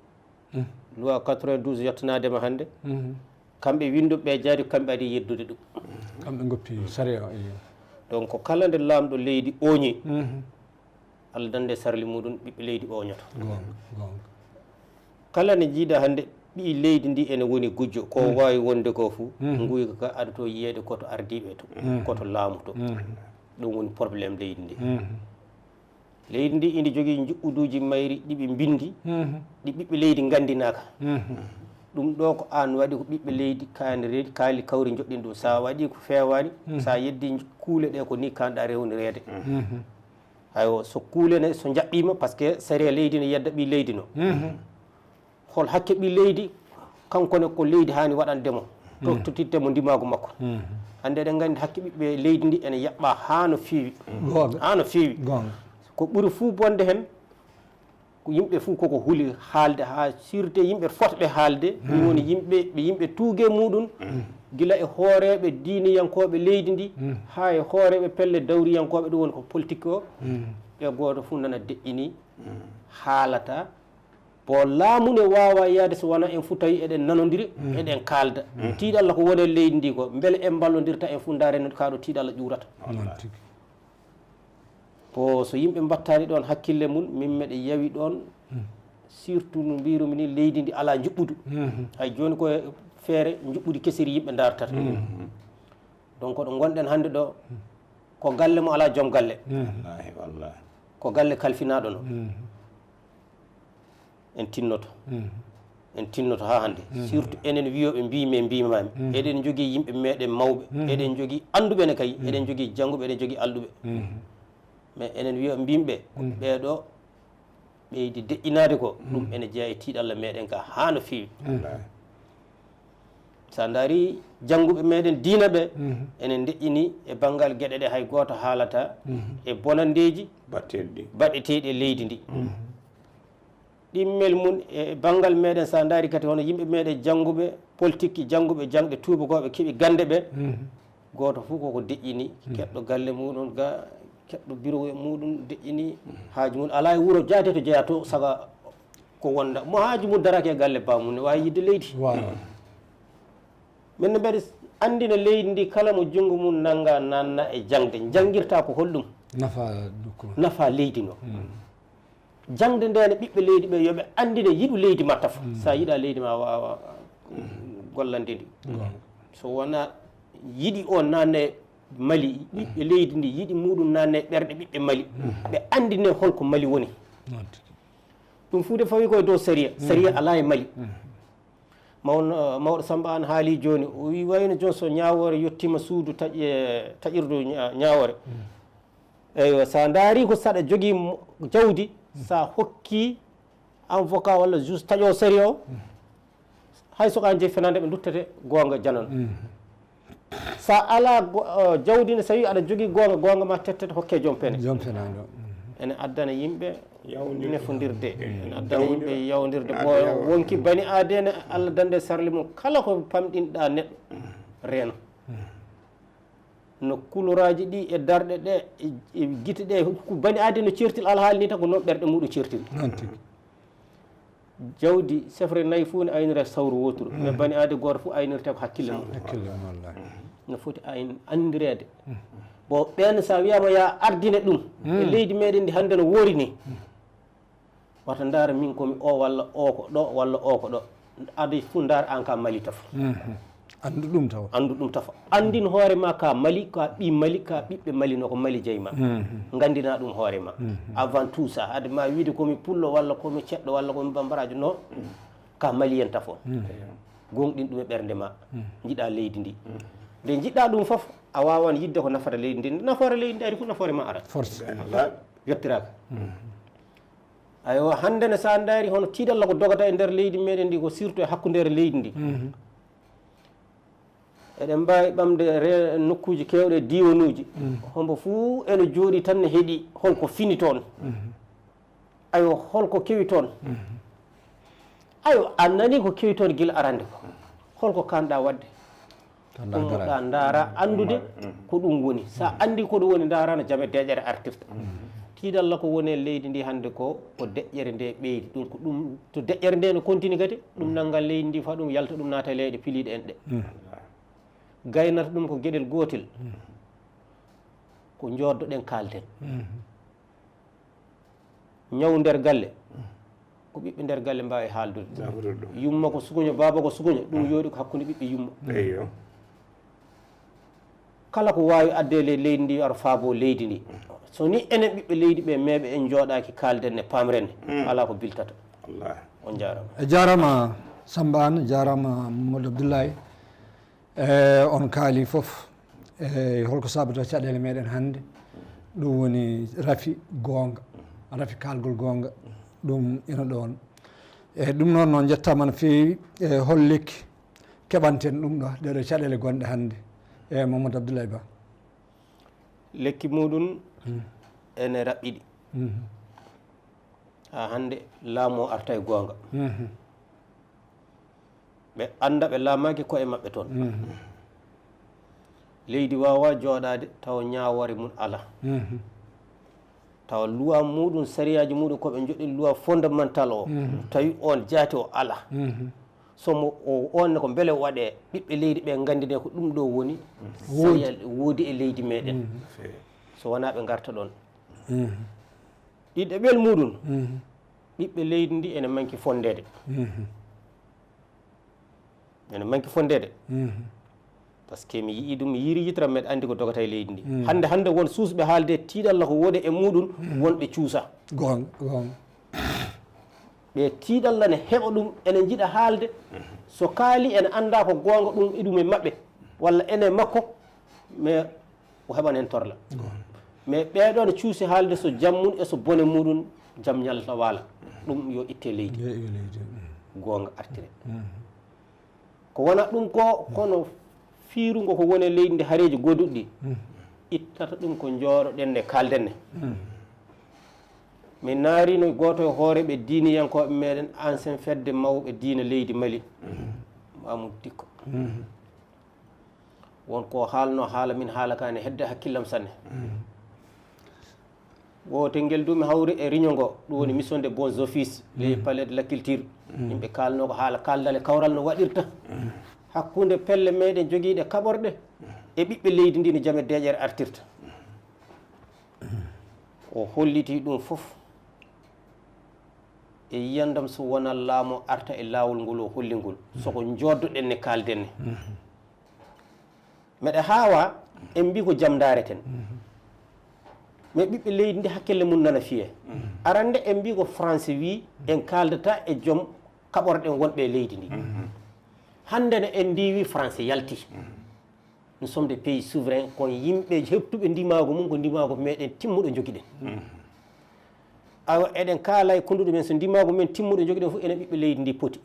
mm, loi quatre-vingt-douze yottanaade ma hannde. Mhm. Kamɓe winnduɓe ɓe jaari, kamɓe adi yeddude ɗum. Kamɓe ngoppi sariya o, eyyo. Donc, kala nde laamɗo leydi ooñi, mhm, Allah dande sarli muɗum, ɓiɓɓe leydi ooñoto. Goonga, goonga. Kala nde njiiɗa hannde ɓii leydi ndi ene woni gujjo, ko, mhm, waawi wonde ko fuu, mhm, nguyka ka adoto yiyeede ko to ardiiɓe to, mhm, ko to laamu to. Mhm. Ɗum woni problème leydi ndi. Mhm. Leydi ndi indi jogii njuɓɓuduuji mayri ɗi ɓe mbinndi, mhm, ɗi ɓiɓɓe leydi nganndinaaka. Mhm. Ɗum ɗo ko aan waɗi, ko ɓiɓɓe leydi kaani reedi, kaali kawri njoɗɗini ɗum. So a waɗi ko feewaani, so a yeddi kuule ɗe, ko ni kaanɗa rewnireede. Aywa, so kuule ne, so njaɓɓiima, parce que sariya leydi ne yedda ɓii leydi no. Hol hakke ɓii leydi, kanko ne ko leydi haani waɗande mo, tottititte mo ndimaagu makko. Hannde eɗen nganndi hakke ɓiɓɓe leydi ndi ene yaɓɓa haa no feewi. Goonga. Haa no feewi. Goonga. Ko ɓuri fuu bonde heen, ko yimɓe fuu koko huli haalde, haa surtout yimɓe fotɓe haalde, ɗum woni yimɓe, ɓe yimɓe tuuge muɗum, gila e hooreeɓe diiniyankooɓe leydi ndi, haa e hooreeɓe pelle dawriyankooɓe, ɗum woni ko politique o, ɓe gooto fuu nana deƴƴini, haalata. Bon, laamu ne waawa yahde so wonaa en fuu tawi eɗen nanondiri, eɗen kaalda. Tiiɗalla ko woni e leydi ndi ko, mbele en mballondirta en fuu ndaaren no kaa ɗo tiiɗalla ƴuurata. Noon tigi. Ko so yimɓe mbattaani ɗoon hakkille mum, min meɗe yawi ɗoon, surtout no mbiirumi ni, leydi ndi alaa njuɓɓudu. Hay jooni ko e feere njuɓɓudi kesiri yimɓe ndaartata. Donc ɗo ngonɗen hannde ɗo, ko galle mo alaa joom galle. Wallaahi, wallaahi. Ko galle kalfinaaɗo no. En tinnoto. En tinnoto haa hannde. Surtout enen wiyooɓe mbiimi e mbiimaami. Eɗen njogii yimɓe meeɗen mawɓe. Eɗen njogii annduɓe ne kay. Eɗen njogii jannguɓe, eɗen njogii alɗuɓe. Mais enen wiyooɓe mbiimi ɓe, ɓee ɗo ɓeydi deƴƴinaade ko, ɗum ene jeyaa e tiiɗalla meeɗen ka haa no feewi. Wallaahi. So a ndaari jannguɓe meeɗen diina ɓe, ene ndeƴƴini e banngal geɗe ɗe hay gooto haalata e bonanndeeji Baɗteeɗi ɗi. Baɗeteeɗi e leydi ndi. Ɗimmel mum e banngal meeɗen, so a ndaari kadi hono yimɓe meeɗen jannguɓe politique, jannguɓe jaŋɗe tuubakooɓe keɓi gannde ɓe, gooto fof koko deƴƴini, keɗɗo galle muɗum ga, keɗɗo bureau muɗum deƴƴini, haaju mum alaa e wuro jaade to jeyaa to, saga ko wonda. Mo haaju mum darake e galle baamum ne waawi yiɗde leydi. Waaw. Min no mbeɗa anndina leydi ndi, kala mo junngo mum nannga nanna e jaŋde, njanngirta ko holɗum? Nafa nokku. Nafa leydi no. Jaŋde nde ne ɓiɓɓe leydi ɓe yo ɓe anndine yiɗu leydi ma tafo. So a yiɗa leydi ma waawa gollande ndi. So wonaa yiɗi o nanne Mali, ɓiɓɓe leydi ndi yiɗi muɗum nanne ɓerɗe ɓiɓɓe Mali. Ɓe anndine holko Mali woni. Ɗum fuu de fawi koye dow sariya. Sariya alaa e Mali. Mawno, mawɗo Samba an haali jooni, o wi wayno jooni so ñaawoore yettiima suudu taƴ-, e, taƴirdu ña-, ñaawoore. Eywa, so a ndaari ko saɗa jogii mo-, jawdi, so a hokki avocat walla juge taƴoowo sariya o, hay so ko an jeyi fenaande ɓe nduttete goonga janano. So a alaa go-, eh, jawdi ne, so a wi aɗa jogii goonga, goonga ma tettete hokke joom pene. Joom fenaande o. Ene addana yimɓe nefondirde. Ene addana yimɓe yawndirde. Bo wonki bani aadene Allah dande sarli mum kala ko pamɗinɗa neɗɗo reeno. No kuloraaji ɗi e darɗe ɗe e, e gite ɗe, ko bani aadee no ceertiri alhaali ni tan, ko noon ɓerɗe muɗum ceertiri. Noon tigi. Jawdi sefre nayi fof ne aynira sawru wooturu. Mais bani aadee gooto fof aynirta ko hakkille mum. Hakkille mum, wallaahi. No foti ayn-, anndireede. Bon, ɓeen so a wiyaama ya ardine ɗum e leydi meɗen ndi hannde no woori ni. Wata ndaara min ko mi o walla o ko ɗo walla o ko ɗo. Ado fof ndaar an ka Mali tafo. Anndu ɗum taw. Anndu ɗum tafo. Anndin hoore ma ka Mali, ka ɓi Mali, ka ɓiɓɓe Mali no ko Mali jeyi ma. Nganndina ɗum hoore ma. Avant tout ça, hade ma wiide ko mi pullo walla ko mi ceɗɗo walla ko mi bambaraajo, no. Ka Mali en tafo. Gonɗin ɗum e ɓernde ma. Njiɗa leydi ndi. Nde njiɗa ɗum fof, a wawan yidde ko nafata leydi ndi. Nafoore leydi ndi ari fof, nafoore ma ara. Force. Yettiraka. Aywa, hannde ne, so a ndaari hono tiiɗalla ko dogata e nder leydi meɗen ndi, ko surtout e hakkundeere leydi ndi. Eɗen mbaawi ɓamde re-, nokkuuji keewɗi e diiwanuuji. Hombo fuu ene jooɗi tan ne heɗi holko fini toon. Aywa, holko kewi toon? Aywa, a nani ko kewi toon gila arande ko. Holko kanɗa waɗde? Ɗum ɗa ndaara anndude ko ɗum woni. So a anndi ko ɗum woni, ndaara no jame deƴƴere artirta. Tiiɗalla ko woni e leydi ndi hannde ko, ko deƴƴere nde ɓeydi. Ɗum ko ɗum, to deƴƴere nde no continue kadi, ɗum nanngal leydi ndi fa ɗum yalta, ɗum naata e leyɗe piliiɗe en ɗe. Gaynata ɗum ko geɗel gootel. Ko njooɗoɗen kaalden. Ñaw nder galle, ko ɓiɓɓe nder galle mbaawi haaldude. Yumma ko sukuño, baaba ko sukuño, ɗum yooɗi ko hakkunde ɓiɓɓe yumma. Eyyo. Kala ko waawi adde ley leydi ndi, yo ar faabo leydi ndi. So ni enen ɓiɓɓe leydi ɓe, meeɓe en njooɗaaki, kaalden ne, paamren ne, alaa ko biltata. Wallaahi. On njaarama. A jaarama, Samba Anne, jaaraama Mamadou Abdoulaye. E on kaali fof, e holko sabata caɗeele meɗen hannde? Ɗum woni rafi goonga, rafi kaalgol goonga, ɗum ina ɗoon. E ɗum noon, noon njettaama no feewi. E hol lekki keɓanten ɗum ɗo, ɗeɗo caɗeele gonɗe hannde? E Mamadou Abdoulaye Ba. Lekki muɗum ene raɓɓiɗi. Haa hannde laamu o arta e goonga. Ɓe annda ɓe laamaaki koye maɓɓe toon. Leydi waawaa jooɗaade tawa ñaawoore mum alaa. Tawa luwa muɗum, sariyaaji muɗum ko ɓe njoɗɗini luwa fondamental o, tawi oon jaati o alaa. Somo o oon ne ko mbele waɗee, ɓiɓɓe leydi ɓe nganndinee ko ɗum ɗo woni sariya woodi e leydi meɗen. So wonaa ɓe ngarta ɗoon. Ɗiɗaɓel muɗum, ɓiɓɓe leydi ndi ene manki fonndeede. Ene manki fonndeede. Parce que mi yii ɗum, mi yiiri yitram, meɗa anndi ko dogata e leydi ndi. Hannde hannde won suusɓe haalde tiiɗalla ko woodi e muɗum, wonɓe cuusa. Goonga, goonga. Ɓe tiiɗalla ne heɓa ɗum, ene njiɗa haalde. So kaali ene annda ko goonga, ɗum iɗum e maɓɓe walla ene makko, mais o heɓan heen torla. Mais ɓeeɗo ne cuusi haalde so jam mum e so bone muɗum, jam ñalata waala. Ɗum yo itte leydi. Goonga artire. Ko wona ɗum ko, kono fiirungo ko woni e leydi ndi, hareeji goduɗi ɗi ittata ɗum ko njooɗoɗen ne kaalden ne. Min naarino gooto e hooreeɓe diiniyankooɓe meɗen, ancien fedde mawɓe diina leydi Mali, Mamoudou Dicko. Won ko haalno haala min haala ka ne hedde hakkillam sanne. Gootel ngel du mi hawri e réunion ngo, ɗum woni mission de bons offices, les palais de la culture. Yimɓe kaalno ko haala kaaldale kawral no waɗirta hakkunde pelle meɗen jogiiɗe kaɓorɗe e ɓiɓɓe leydi ndi no jame deeƴere artirta. O holliti ɗum fof e yiyandam so wonaa laamu arta e laawol ngol o holli ngol. Soko njoddoɗen ne kaalden ne. Meɗa haawa en mbi ko jam ndaareten. Mais ɓiɓɓe leydi ndi hakkille mum nana fiye. Arande en mbi ko France wi en kaaldata e joom kaɓorɗen wonɓe e leydi ndi. Hannde ne en ndiwi France yalti. Nous sommes des pays souverains, ko yimɓe heɓtuɓe ndimaagu mum, ko ndimaagu meɗen timmuɗo jogiɗen. Awa eɗen kaala e kunduɗo men so ndimaagu men timmuɗo jogiɗen fof enen ɓiɓɓe leydi ndi poti.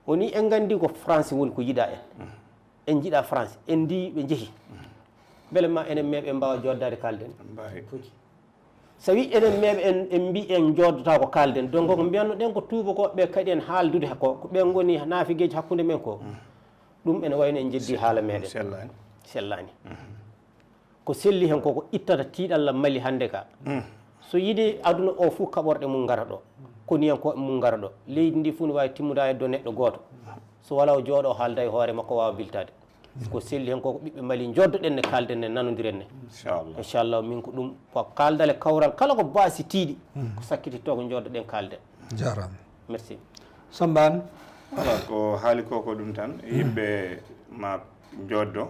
Woni en nganndi ko France woni ko yiɗa en. En njiɗa France, en ndi ɓe njehi. Mbele ma enen meeɓe en mbaawa joddaade kaalden? Sawi enen meeɓe en, en mbi en joddata ko kaalden. Donc ko mbiyanno ɗen ko tuuba ko ɓe kadi en haaldude ko, ko ɓe ngoni naafigeeji hakkunde men ko. Ɗum ene wayno en jeddi haala meɗen. Sellaani. Sellaani. Ko selli hen koko ittata tiiɗalla Mali hannde ka. So yiɗi aduna o fof kaɓorɗe mum ngara ɗo. Koniyankooɓe mum ngara ɗo. Leydi ndi fof ne waawi timmuda e do neɗɗo gooto. So wala o jooɗo o haalda e hoore makko waawa biltaade. Ko selli hen koko ɓiɓɓe Mali joddoɗen ne kaalden ne nanodiren ne. Inchallah. Inchallah min ko ɗum ko kaaldale kawral kala ko baasi tiiɗi. Ko sakkititto ko joddoɗen kaalden. Jaaraama. Merci. Samba Anne. Ala ko haali ko ko ɗum tan, yimɓe ma joddo.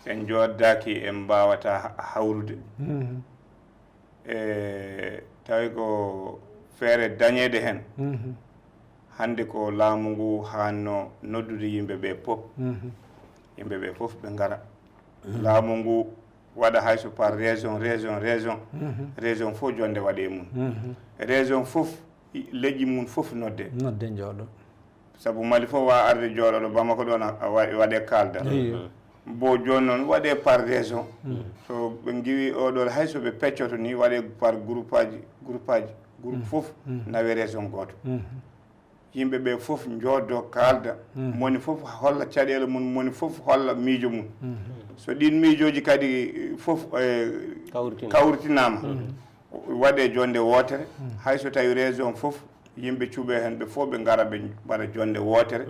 So en joddaaki en mbawata ha- hawrude. E tawi ko feere dañeede heen. Hannde ko laamu ngu hanno noddude yimɓe ɓe pop. Yimɓe ɓe fof ɓe ngara. Laamu ngu waɗa hay so par région, région, région. Région fof jonde waɗe mum. Région fof i- leƴƴi mum fof nodde. Nodde jooɗo. Sabu Mali fof wa arde jooɗo ɗo Bamako ɗon a- a wa- waɗe kalda. Iyo. Bo jooni noon waɗe par région. So ɓe ngiwi oɗo hay so ɓe peccoto ni waɗe par groupe aji, groupe aji, groupe fof nawe région gooto. Yimɓe ɓe fof joddo kalda, moni fof holla caɗeele mum, moni fof holla miijo mum. So ɗin miijooji kadi fof eh, kawritinaama, waɗe jonde wootere. Hay so tawi région fof yimɓe cuɓe heen ɓe fof ɓe ngara ɓe mbaɗa jonde wootere.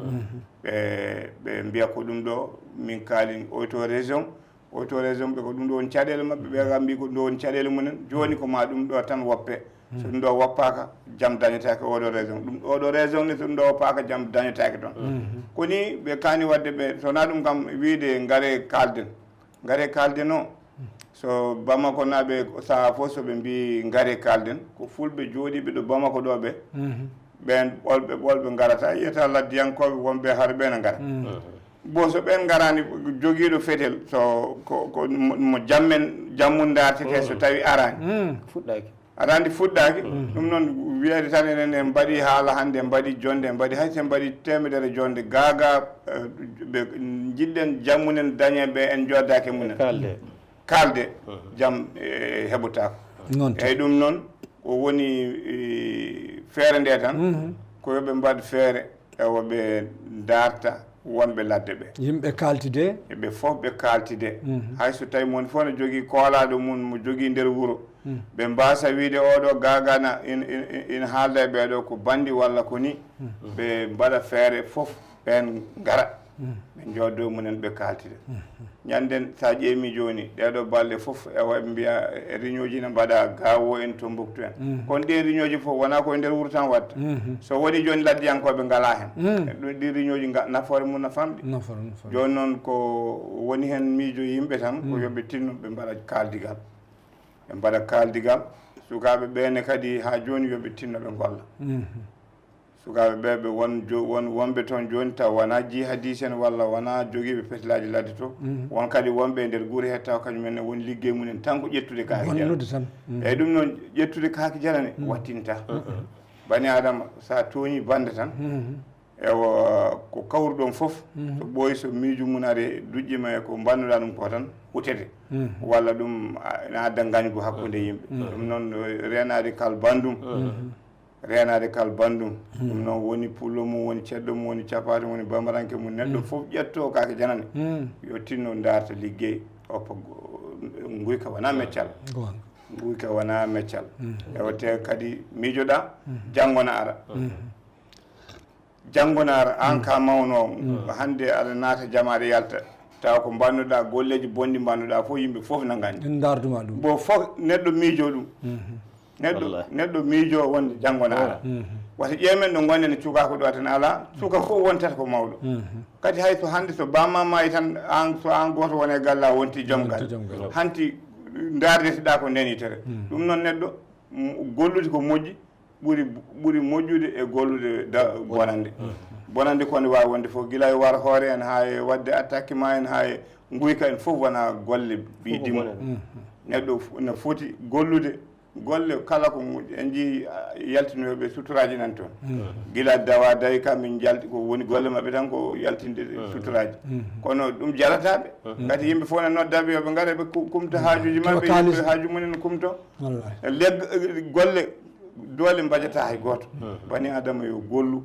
Ɓe ɓe mbiya ko ɗum ɗo min kaalin auto région. Auto région ɓe ko ɗum ɗo woni caɗeele maɓɓe, ɓe ga mbi ko ɗum ɗo woni caɗeele mumen. Jooni ko ma ɗum ɗo tan woppe. So ɗum ɗo woppaaka, jam dañetaake oɗo région. Ɗum oɗo région ne so ɗum ɗo woppaaka, jam dañetaake toon. Koni ɓe kaani waɗde ɓe, so wonaa ɗum kam wiyde ngare kaalden. Ngare kaalden o, so Bamako naaɓe sahaa fof so ɓe mbi ngare kaalden, ko fulɓe jooɗiiɓe ɗo Bamako ɗo ɓe. Ɓeen ɓolɓe, ɓolɓe ngarata, yiyata laddiyankooɓe wonɓe hare ɓeen a ngara. Bon, so ɓeen ngaraani, jogiiɗo fetel, so ko, ko mo, mo jammen, jammun ndaartete, so tawi araani. Fuɗɗaaki. Araani fuɗɗaaki. Ɗum noon, wiyeede tan enen en mbaɗi haala hannde, en mbaɗi jonnde, en mbaɗi hay so en mbaɗi teemedere jonnde, gaagaa, eh, ɓe njiɗɗen jammunen dañe ɓe, en njoddaaki e mumen. Kaalde. Kaalde, jam, eh, heɓotaako. Noon tigi. Eeyi, ɗum noon, ko woni, eh, feere nde tan, ko yo ɓe mbaɗ feere, ewa ɓe ndaarta wonɓe ladde ɓe. Yimɓe kaaltide. Ɓe fof ɓe kaaltide. Hay so tawi mo woni fof ne jogii koolaaɗo mum, mo jogii nder wuro. Ɓe mbaasa wiide, "Oɗo gaagana in, in, in, ina haalda e ɓeeɗo ko banndi walla ko ni." Ɓe mbaɗa feere fof, ɓeen ngara. Ɓe njooddoo mumen, ɓe kaaltida. Ñanden, so a ƴeemi jooni, ɗeeɗo balɗe fof, ewa, ɓe mbiya, e, réunion ji ne mbaɗa Gaawo en, Tombouctou en. Kono ɗeen réunion ji fof wonaa ko e nder wuro tan waɗta. So woni jooni, laddiyankooɓe ngalaa heen. E ɗum, ɗi réunion ji nga-, nafoore mum na famɗi. Nafoore mum famɗi. Jooni noon, ko woni heen miijo yimɓe tan, ko yo ɓe tinno, ɓe mbaɗa kaaldigal. Ɓe mbaɗa kaaldigal. Sukaaɓe ɓee ne kadi, haa jooni, yo ɓe tinno, ɓe ngolla. Sukaaɓe ɓee, ɓe won jo-, won, wonɓe toon jooni, taw wonaa jihadis en walla wonaa jogiiɓe fetelaaji ladde to. Won kadi wonɓe e nder gure he, taw kañum en ne woni liggey mum en tan ko ƴettude kaake janane. Bonnude tan. Eeyi, ɗum noon, ƴettude kaake janane wattinta. Bani Aadama, so a tooñii bannde tan, ewa, ko kawruɗon fof, so ɓooyi, so miijo mum ari, duƴƴi ma e ko mbannuɗaa ɗum ko tan, hutete. Walla ɗum, a, ina adda ngañgu hakkunde yimɓe. Ɗum noon, reenaade kal banndum. Reenaade kal banndum. Ɗum noon woni pullo mum, woni ceddo mum, woni capaati mum, woni bamaranke mum. Neɗɗo fof ƴetto kaake janane. Yo tinno ndaarta liggey. Oppa go-, nguyka wonaa meccal. Goonga. Nguyka wonaa meccal. Ewa, te kadi miijoɗaa, janngo na ara. Janngo na ara, aan ka mawno, hannde aɗa naata jamaare yalta. Tawa ko mbannuɗaa, golleeji bonɗi mbannuɗaa fof, yimɓe fof na nganndi. En ndaarduma ɗum. Bo fof neɗɗo miijo ɗum. Neɗɗo, wallahi, neɗɗo miijo wonde janngo na ara. Wata ƴeemen ɗo ngonɗen e cukaaku ɗo tan alaa, suka fof wontata ko mawɗo. Kadi hay so hannde so bamma maayi tan, aan, so aan gooto woni e galle a wonti joom galle. Wonti joom galle. Hanti ndaardeteɗaa ko nden yitere. Ɗum noon neɗɗo, m-, gollude ko moƴƴi, ɓuri, ɓuri moƴƴude e gollude da-, bonande. Bonande ko nde waawi wonde fof, gila e war hoore en, haa e waɗde attaque ma en, haa e nguyka en, fof wona golle biidimmo. Neɗɗo f-, ne foti gollude golle kala ko mu-, en njii, ah, yaltinooɓe suturaaji nan toon. Gila dawa dawi kam min njalti ko woni golle maɓɓe tan ko yaltinde suturaaji. Kono ɗum jarata ɓe. Ngati yimɓe fof ne nodda ɓe yo ɓe ngara ɓe ku-, kumta haajuuji maɓɓe, yimɓe haaju mumen kumto. Wallahi. Leg-, golle, doole mbajata hay gooto. Bani Aadama yo gollu,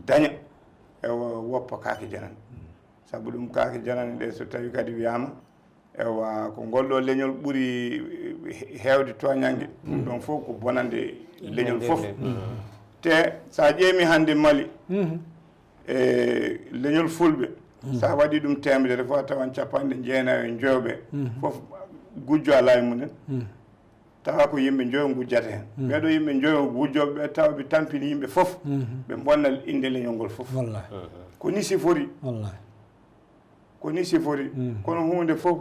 daña, ewa, woppa kaake janane. Sabu ɗum kaake janane ɗe, so tawi kadi wiyaama, ewa, ko ngol ɗo leñol ɓuri he-, heewde tooñannge, ɗum ɗon fof ko bonande leñol fof. Te so a ƴeemi hannde Mali, e leñol fulɓe, so a waɗi ɗum teemedere fof, a tawan capanɗe jeenayo e njoyo ɓe, fof gujjo alaa e mumen. Tawa ko yimɓe njoyo ngujjata heen. Ɓeeɗo yimɓe njoyo ngujjooɓe ɓe, tawa ɓe tampini yimɓe fof, ɓe mbonna innde leñol ngol fof. Wallahi. Ko ni sifori. Wallahi. Ko ni sifori. Kono huunde fof,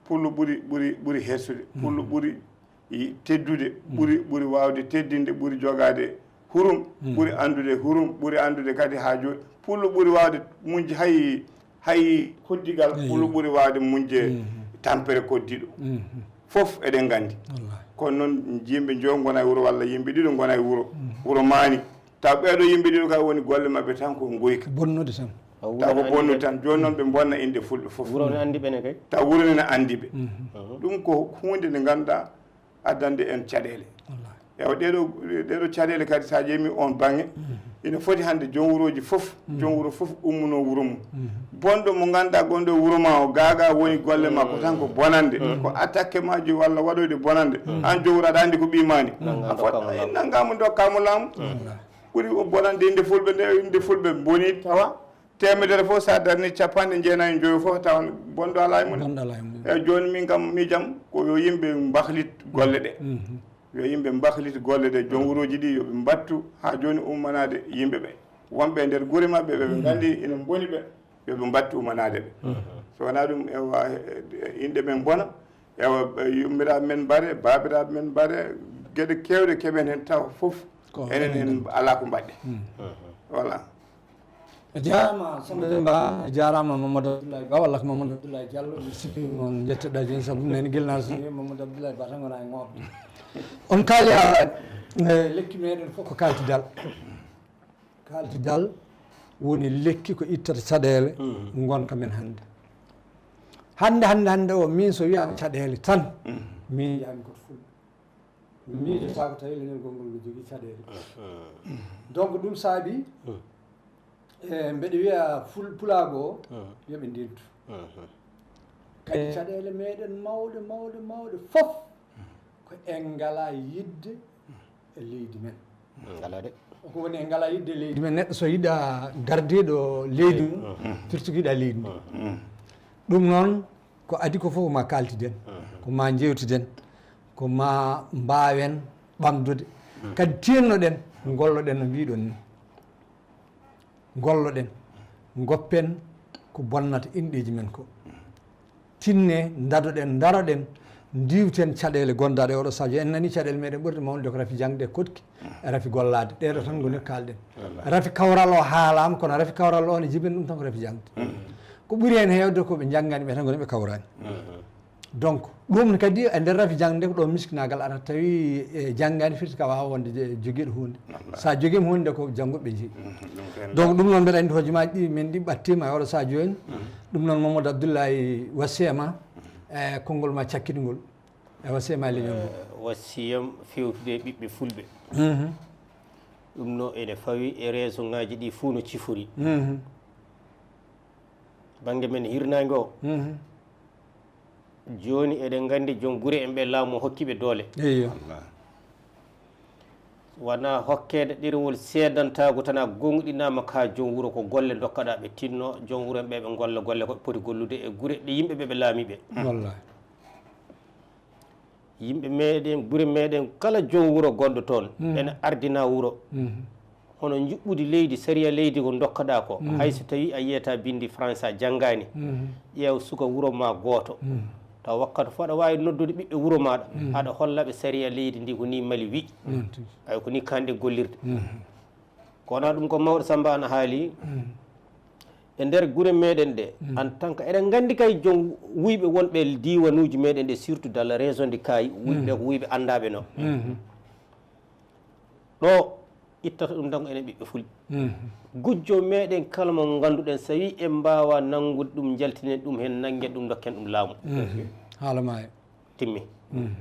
pullo ɓuri, ɓuri, ɓuri hersude. Pullo ɓuri i-, teddude, ɓuri, ɓuri waawde teddinde, ɓuri jogaade hurum, ɓuri anndude hurum, ɓuri anndude kadi haa jooni. Pullo ɓuri waawde muñde hay, hay koddigal, pullo ɓuri waawde muñde tampere koddiɗo. Fof eɗen nganndi. Wallahi. Kono noon, yimɓe njoyo ngona e wuro walla yimɓe ɗiɗo ngona e wuro, wuro maani. Taw ɓeeɗo yimɓe ɗiɗo kay woni golle maɓɓe tan ko nguyka. Bonnude tan. Taw ko bonnude tan. Jooni noon ɓe mbonna innde fulɓe fof. Wuro ne anndi ɓe ne kay. Taw wuro ne anndi ɓe. Ɗum ko huunde nde ngannduɗaa addande en caɗeele. Wallahi. Ewa, ɗeeɗo, ɗeeɗo caɗeele kadi, so a ƴeemi oon baŋnge, ina foti hannde joom wurooji fof, joom wuro fof ummunoo wuro mum. Bonɗo mo ngannduɗaa gonɗo e wuro ma o, gaagaa woni golle makko tan ko bonande, ko attaque maaji walla waɗoyde bonande. Aan joom wuro aɗa anndi ko ɓii maa ni. A fot-, nanngaa mo, ndokkaa mo laamu. Wallahi. Ɓuri o bonande innde fulɓe nde, innde fulɓe mboni tawa teemedere fof, so a darni capanɗe jeenayi e njoyo fof, tawan bonɗo alaa e mum. Bonɗo alaa e mum. Eyi, jooni min kam miijam ko yo yimɓe mbahlit golle ɗe. Yo yimɓe mbahlit golle ɗe, joom wurooji ɗi yo ɓe mbattu haa jooni ummanaade yimɓe ɓe. Wonɓe e nder gure maɓɓe ɓe, ɓe nganndi ina mboni ɓe, yo ɓe mbattu ummanaade ɓe. So wonaa ɗum, ewa, inɗe men mbona, ewa, yummiraaɓe men mbare, baabiraaɓe men mbare, geɗe keewɗe keɓen heen taw fof Ko enen en alaa ko mbaɗɗen. Voilà. A jaaraama Samba Demba, a jaaraama Mamadou Abdoulaye Ba, walla ko Mamadou Abdoulaye Diallo, mi sikki noon njettoɗaa jooni, sabu nani gilnaa so Mamadou Abdoulaye Ba tan wona e ŋoɓde. On kaali haalaaji. E, lekki meɗen fof ko kaaltidal. Kaaltidal woni lekki ko ittata caɗeele ngonka men hannde. Hannde, hannde, hannde o, min so wiyaama caɗeele tan, min yiyami koto fulɓe. Miijotaako tawi leñol gongol no jogii caɗeele. Donc ɗum saabi, e, mbeɗa wiya ful-, pulaagu o, yo ɓe ndentu. Kadi caɗeele meɗen mawɗe, mawɗe, mawɗe fof ko en ngalaa yiɗde e leydi men. Ngalaa de. Ko woni en ngalaa yiɗde e leydi men. Neɗɗo so yiɗaa gardiiɗo leydi mum, firti ko yiɗaa leydi mum. Ɗum noon, ko adii ko fof ko ma kaaltiden, ko ma njeewtiden, ko ma mbaawen ɓamdude. Kadi tiinnoɗen, ngolloɗen no mbiiɗon ni. Ngolloɗen, ngoppen ko bonnata inɗeeji men ko. Tinne, ndadoɗen, ndaroɗen, ndiiwten caɗeele gondaaɗe oɗo sadio. En nani caɗeele meɗen ɓurɗe mawnude ko rafi jaŋde e koɗki, e rafi gollaade. Ɗee ɗo tan ngoni ko kaalɗen. Rafi kawral o haalaama, kono rafi kawral o ne jibini ɗum tan ko rafi jaŋde. Ko ɓuri heen heewde ko ɓe njanngani ɓe tan ngoni ɓe kawraani. Donc ɗum ne kadi e nder rafi jaŋde ko ɗo miskinaagal arata tawi e janngaani firti ka waawa wonde je-, jogiiɗo huunde. Wallaahi. So a jogiima huunde ko jannguɓe njeyi. Mhm, ɗum ko en Donc ɗum noon mbeɗa anndi hojomaaji ɗi min ɗi ɓattiima e oɗo saha jooni. Ɗum noon Mamadou Abdoulaye wasiyama e konngol ma cakkitgol e wasiyama e leñol ngol. Eh, wasiyam fewtude e ɓiɓɓe fulɓe. Mhm. Ɗum no ene fawi e région ngaji ɗi fof no cifori. Mhm. Bannge men hirnaange o. Mhm. Jooni eɗen nganndi joom gure en ɓe laamu hokki ɓe doole. Eyyo. Wallaahi. Wonaa hokkeede ɗerewol seedantaagu tan a goongɗinaama ka joom wuro ko golle ndokkaɗaa ɓe tinno, joom wuro en ɓe ɓe ngolla golle ko ɓe poti gollude e gure ɗe yimɓe ɓe ɓe laami ɓe. Wallaahi. Yimɓe meɗen, gure meɗen, kala joom wuro gonɗo toon, mhm, ene ardina wuro. Mhm. Hono njuɓɓudi leydi, sariya leydi ko ndokkaɗaa ko, mhm, hay so tawii a yiyata binndi français a janngaani, mhm, ƴeew suka wuro ma gooto. Mhm. Tawa wakkati fof aɗa waawi noddude ɓiɓɓe wuro maaɗa, mhm, aɗa holla ɓe sariya leydi ndi ko ni Mali wi. Noon tigi. Ay ko ni kanɗe gollirde. Mhm. Ko wonaa ɗum ko mawɗo Samba ana haali, mhm, e nder gure meɗen ɗe, mhm, en tant que eɗen nganndi kay joom wuyɓe wonɓe diiwanuuji meɗen ɗe, surtout dans la région de Kaayi, wuyɓe, mhm, ko wuyɓe anndaaɓe no. Mhm. Ɗo ittata ɗum tan ko enen ɓiɓɓe fulɓe. Mhm. Gujjo meɗen kala mo ngannduɗen, so wii en mbaawa nanngude ɗum, njaltinen ɗum heen, nanngen ɗum, ndokken ɗum laamu. Mhm. Haala maayo. Timmi. Mhm.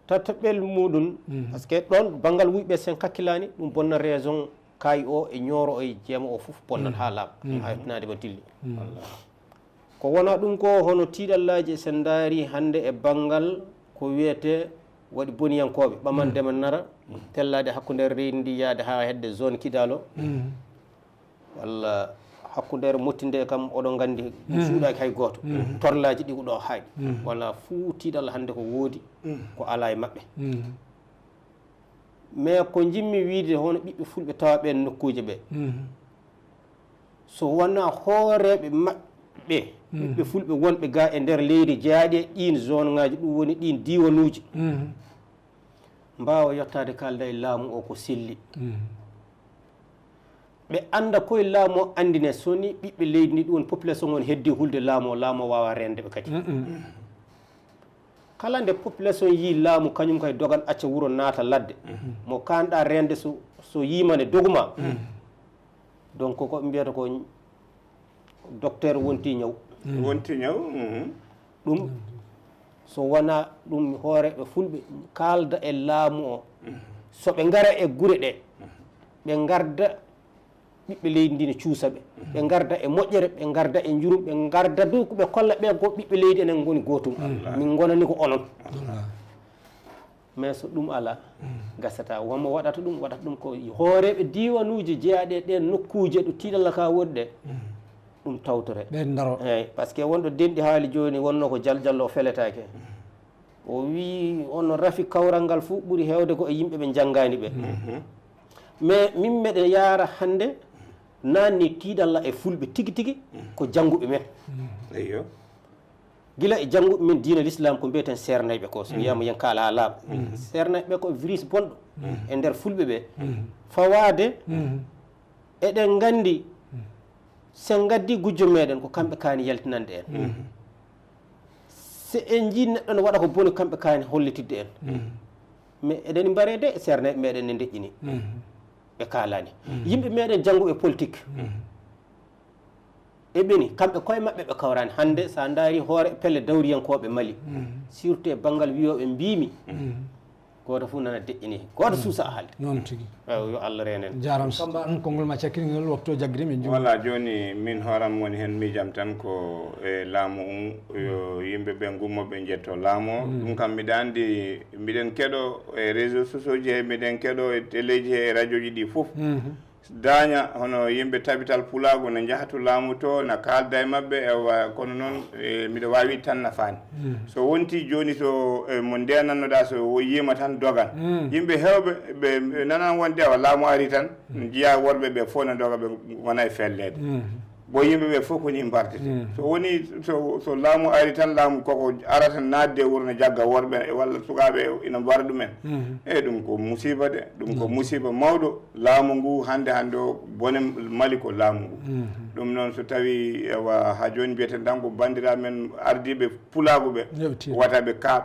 Tataɓel muɗum, mhm, parce que ɗon banngal wuyɓe sen kakkilaani, ɗum bonna région Kaayi o e Ñooro o e Jeema o fof bonnat, mhm, haa laaɓa. Mhm. Haa heɓtinaade ma dilli. Mhm. Ko wona ɗum ko hono tiiɗallaaji, so en ndaari hannde e banngal ko wiyetee waɗi boniyankooɓe, ɓamande, mhm, ma nara, tellaade hakkunde leydi ndi yaade haa hedde zone Kidal o, mhm, walla hakkundeere mottinde kam, oɗon nganndi, mhm, suuɗaaki hay gooto. Mhm. Torlaaji ɗi ko ɗo haaɗi. Mhm. Walla fuu tiiɗalla hannde ko woodi, mhm, ko alaa e maɓɓe. Mhm. Mais ko njimmi wiide hono ɓiɓɓe fulɓe tawa ɓeen nokkuuje ɓe. Mhm. So wonaa hooreeɓe maɓɓe, mhm, ɓiɓɓe fulɓe wonɓe ga e nder leydi jeyaaɗi e ɗiin zone ŋaaji, ɗum woni ɗiin diiwanuuji, mhm, mbaawa yottaade kaalda e laamu o ko selli. Mhm. Ɓe annda koye laamu o anndine, so ni ɓiɓɓe leydi ndi, ɗum woni population on heddi hulde laamu o, laamu o waawa reende ɓe kadi. Mhm. Kala nde population yii laamu, kañum kay dogan acca wuro naata ladde. Mhm. Mo kaanɗa reende so, so yiima ne doguma. Mhm. Donc ko ɓe mbiyata ko docteur wonti ñaw. Mhm. Wonti ñaw, mhm. Ɗum so wonaa ɗum hooreeɓe fulɓe kaalda e laamu o. Mhm. So ɓe ngara e gure ɗe, mhm, ɓe ngarda ɓiɓɓe leydi ndi ne cuusa ɓe. Ɓe ngarda e moƴƴere, ɓe ngarda e njurum, ɓe ngarda dow ko ɓe kolla ɓe ko ɓiɓɓe leydi enen ngoni gootum. Wallaahi. Min ngonani ko onon. Wallaahi. Mais so ɗum alaa, mm, gasata. Wonmo waɗata ɗum, waɗata ɗum ko hooreeɓe diiwanuuji jeyaaɗi e ɗeen nokkuuje ɗo tiiɗalla ka woni ɗe, mm, ɗum tawtore. Ɓeen ndaro. Eey, parce que wonɗo denɗi haali jooni wonnoo ko jaljallo o feletaake. Mm. O wii, ono rafi kawral ngal fof ɓuri heewde ko e yimɓe ɓe njanngaani ɓe. Mhm. Mais min meɗen yaara hannde, naanni tiiɗalla e fulɓe tigi tigi, mhm, ko jannguɓe men. Mhm. Eyyo. Gila e jannguɓe men diina l'islam ko mbiyeten seernayɓe ko, so, mhm, wiyaama yen kaala haa laaɓa. Mhm. Seernayɓe ko virus bonɗo. e nder fulɓe ɓe, fawaade, eɗen nganndi, so en ngaddi gujjo meɗen, ko kamɓe kaani yaltinande en. So en njii neɗɗo ne waɗa ko boni, kamɓe kaani hollitidde en. Mais eɗen mbaree de, seernayɓe meɗen ne ndeƴƴini. Ɓe kaalani. Yimɓe meɗen jannguɓe politique, e ɓeni, kamɓe koye maɓɓe ɓe kawrani. Hannde, so a ndaari hoore pelle dawriyankooɓe Mali, surtout e banngal wiyooɓe mbiimi, gooto fof nana deƴƴini, gooto suusa a haalde. Noon tigi. Ewa, yo Allah reen en. Jaaraama. Samba, an konngol ma cakkitiingol, waktu o jaggiri min juum. Voilà, jooni min hooram woni heen miijam tan ko e laamu ngu, yo yimɓe ɓe ngummo ɓe njetto laamu o. Ɗum kam miɗa anndi, mbiɗen keɗo e réseaux sociaux ji he, mbiɗen keɗo e téléji he, e radio ji ɗi fof. Daaña hono yimɓe Tabital Pulaagu na njaha to laamu to, na kaalda e maɓɓe, ewa, kono noon, e, miɗo waawi tan nafaani. So wonti jooni so, e, mo ndeenannoɗaa so o yiima tan dogan. Yimɓe heewɓe ɓe, ɓe nanan wonde ewa laamu ari tan, njiya worɓe ɓe fof na doga, ɓe ngona e felleede. Bon, yimɓe ɓe fof ko ni mbartete. So woni, so, so laamu ari tan, laamu koko arata naatde e wuro ne jagga worɓe walla sukaaɓe ina mbara ɗumen. Eyi, ɗum ko musiba de, ɗum ko musiba mawɗo. Laamu ngu hannde, hannde o bone Mali ko laamu ngu. Ɗum noon so tawi ewa haa jooni mbiyeten tan ko banndiraaɓe men ardiiɓe pulaagu ɓe, wata ɓe kaaɓ.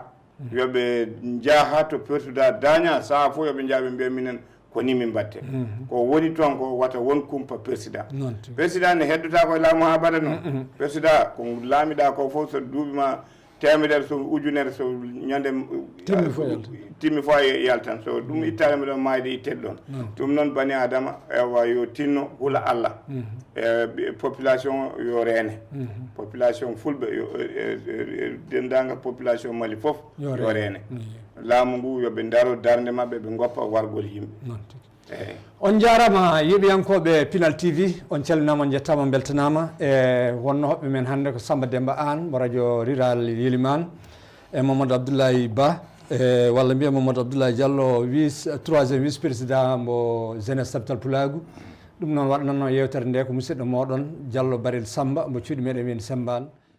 Yo ɓe njaha to pertuda daaña, saha fof yo ɓe njaha ɓe mbiya minen ko ni min mbatte. Ko woni toon ko wata won kumpa persidan. Noon tigi. Persidan ne heddotaako e laamu haa abada noon. Persidan ko laamiɗaa ko fof so duuɓi ma teemedere, so ujunere, so ñande timmi fof yaltan. Timmi fof a yaltan. So ɗum ittaama ɗoon, maayde ittete ɗoon. Noon. Ɗum noon bani Adama, ewa yo tinno hula Allah. E, ɓe, population yo reene. Population fulɓe yo, e, e, e, denndaangal population Mali fof yo reene. Laamu ngu yo ɓe ndaro darnde maɓɓe, ɓe ngoppa wargol yimɓe. Noon tigi. Eyi. On njaaraama, yeeɓiyankooɓe Pinal T V, on calminaama, on njettaama, on mbeltanaama. E wonnoo hoɓɓe men hannde ko Samba Demba Aan mo radio rural Yeliman, e Mamadou Abdoulaye Ba, e walla mbiya Mamadou Abdoulaye Diallo, vice, troisième vice président mo jeunesse Tabital Pulaagu. Ɗum noon waɗnanno yeewtere nde ko musidɗo mooɗon Diallo Barel Samba mo cuuɗi meɗen wiyde Sembaan.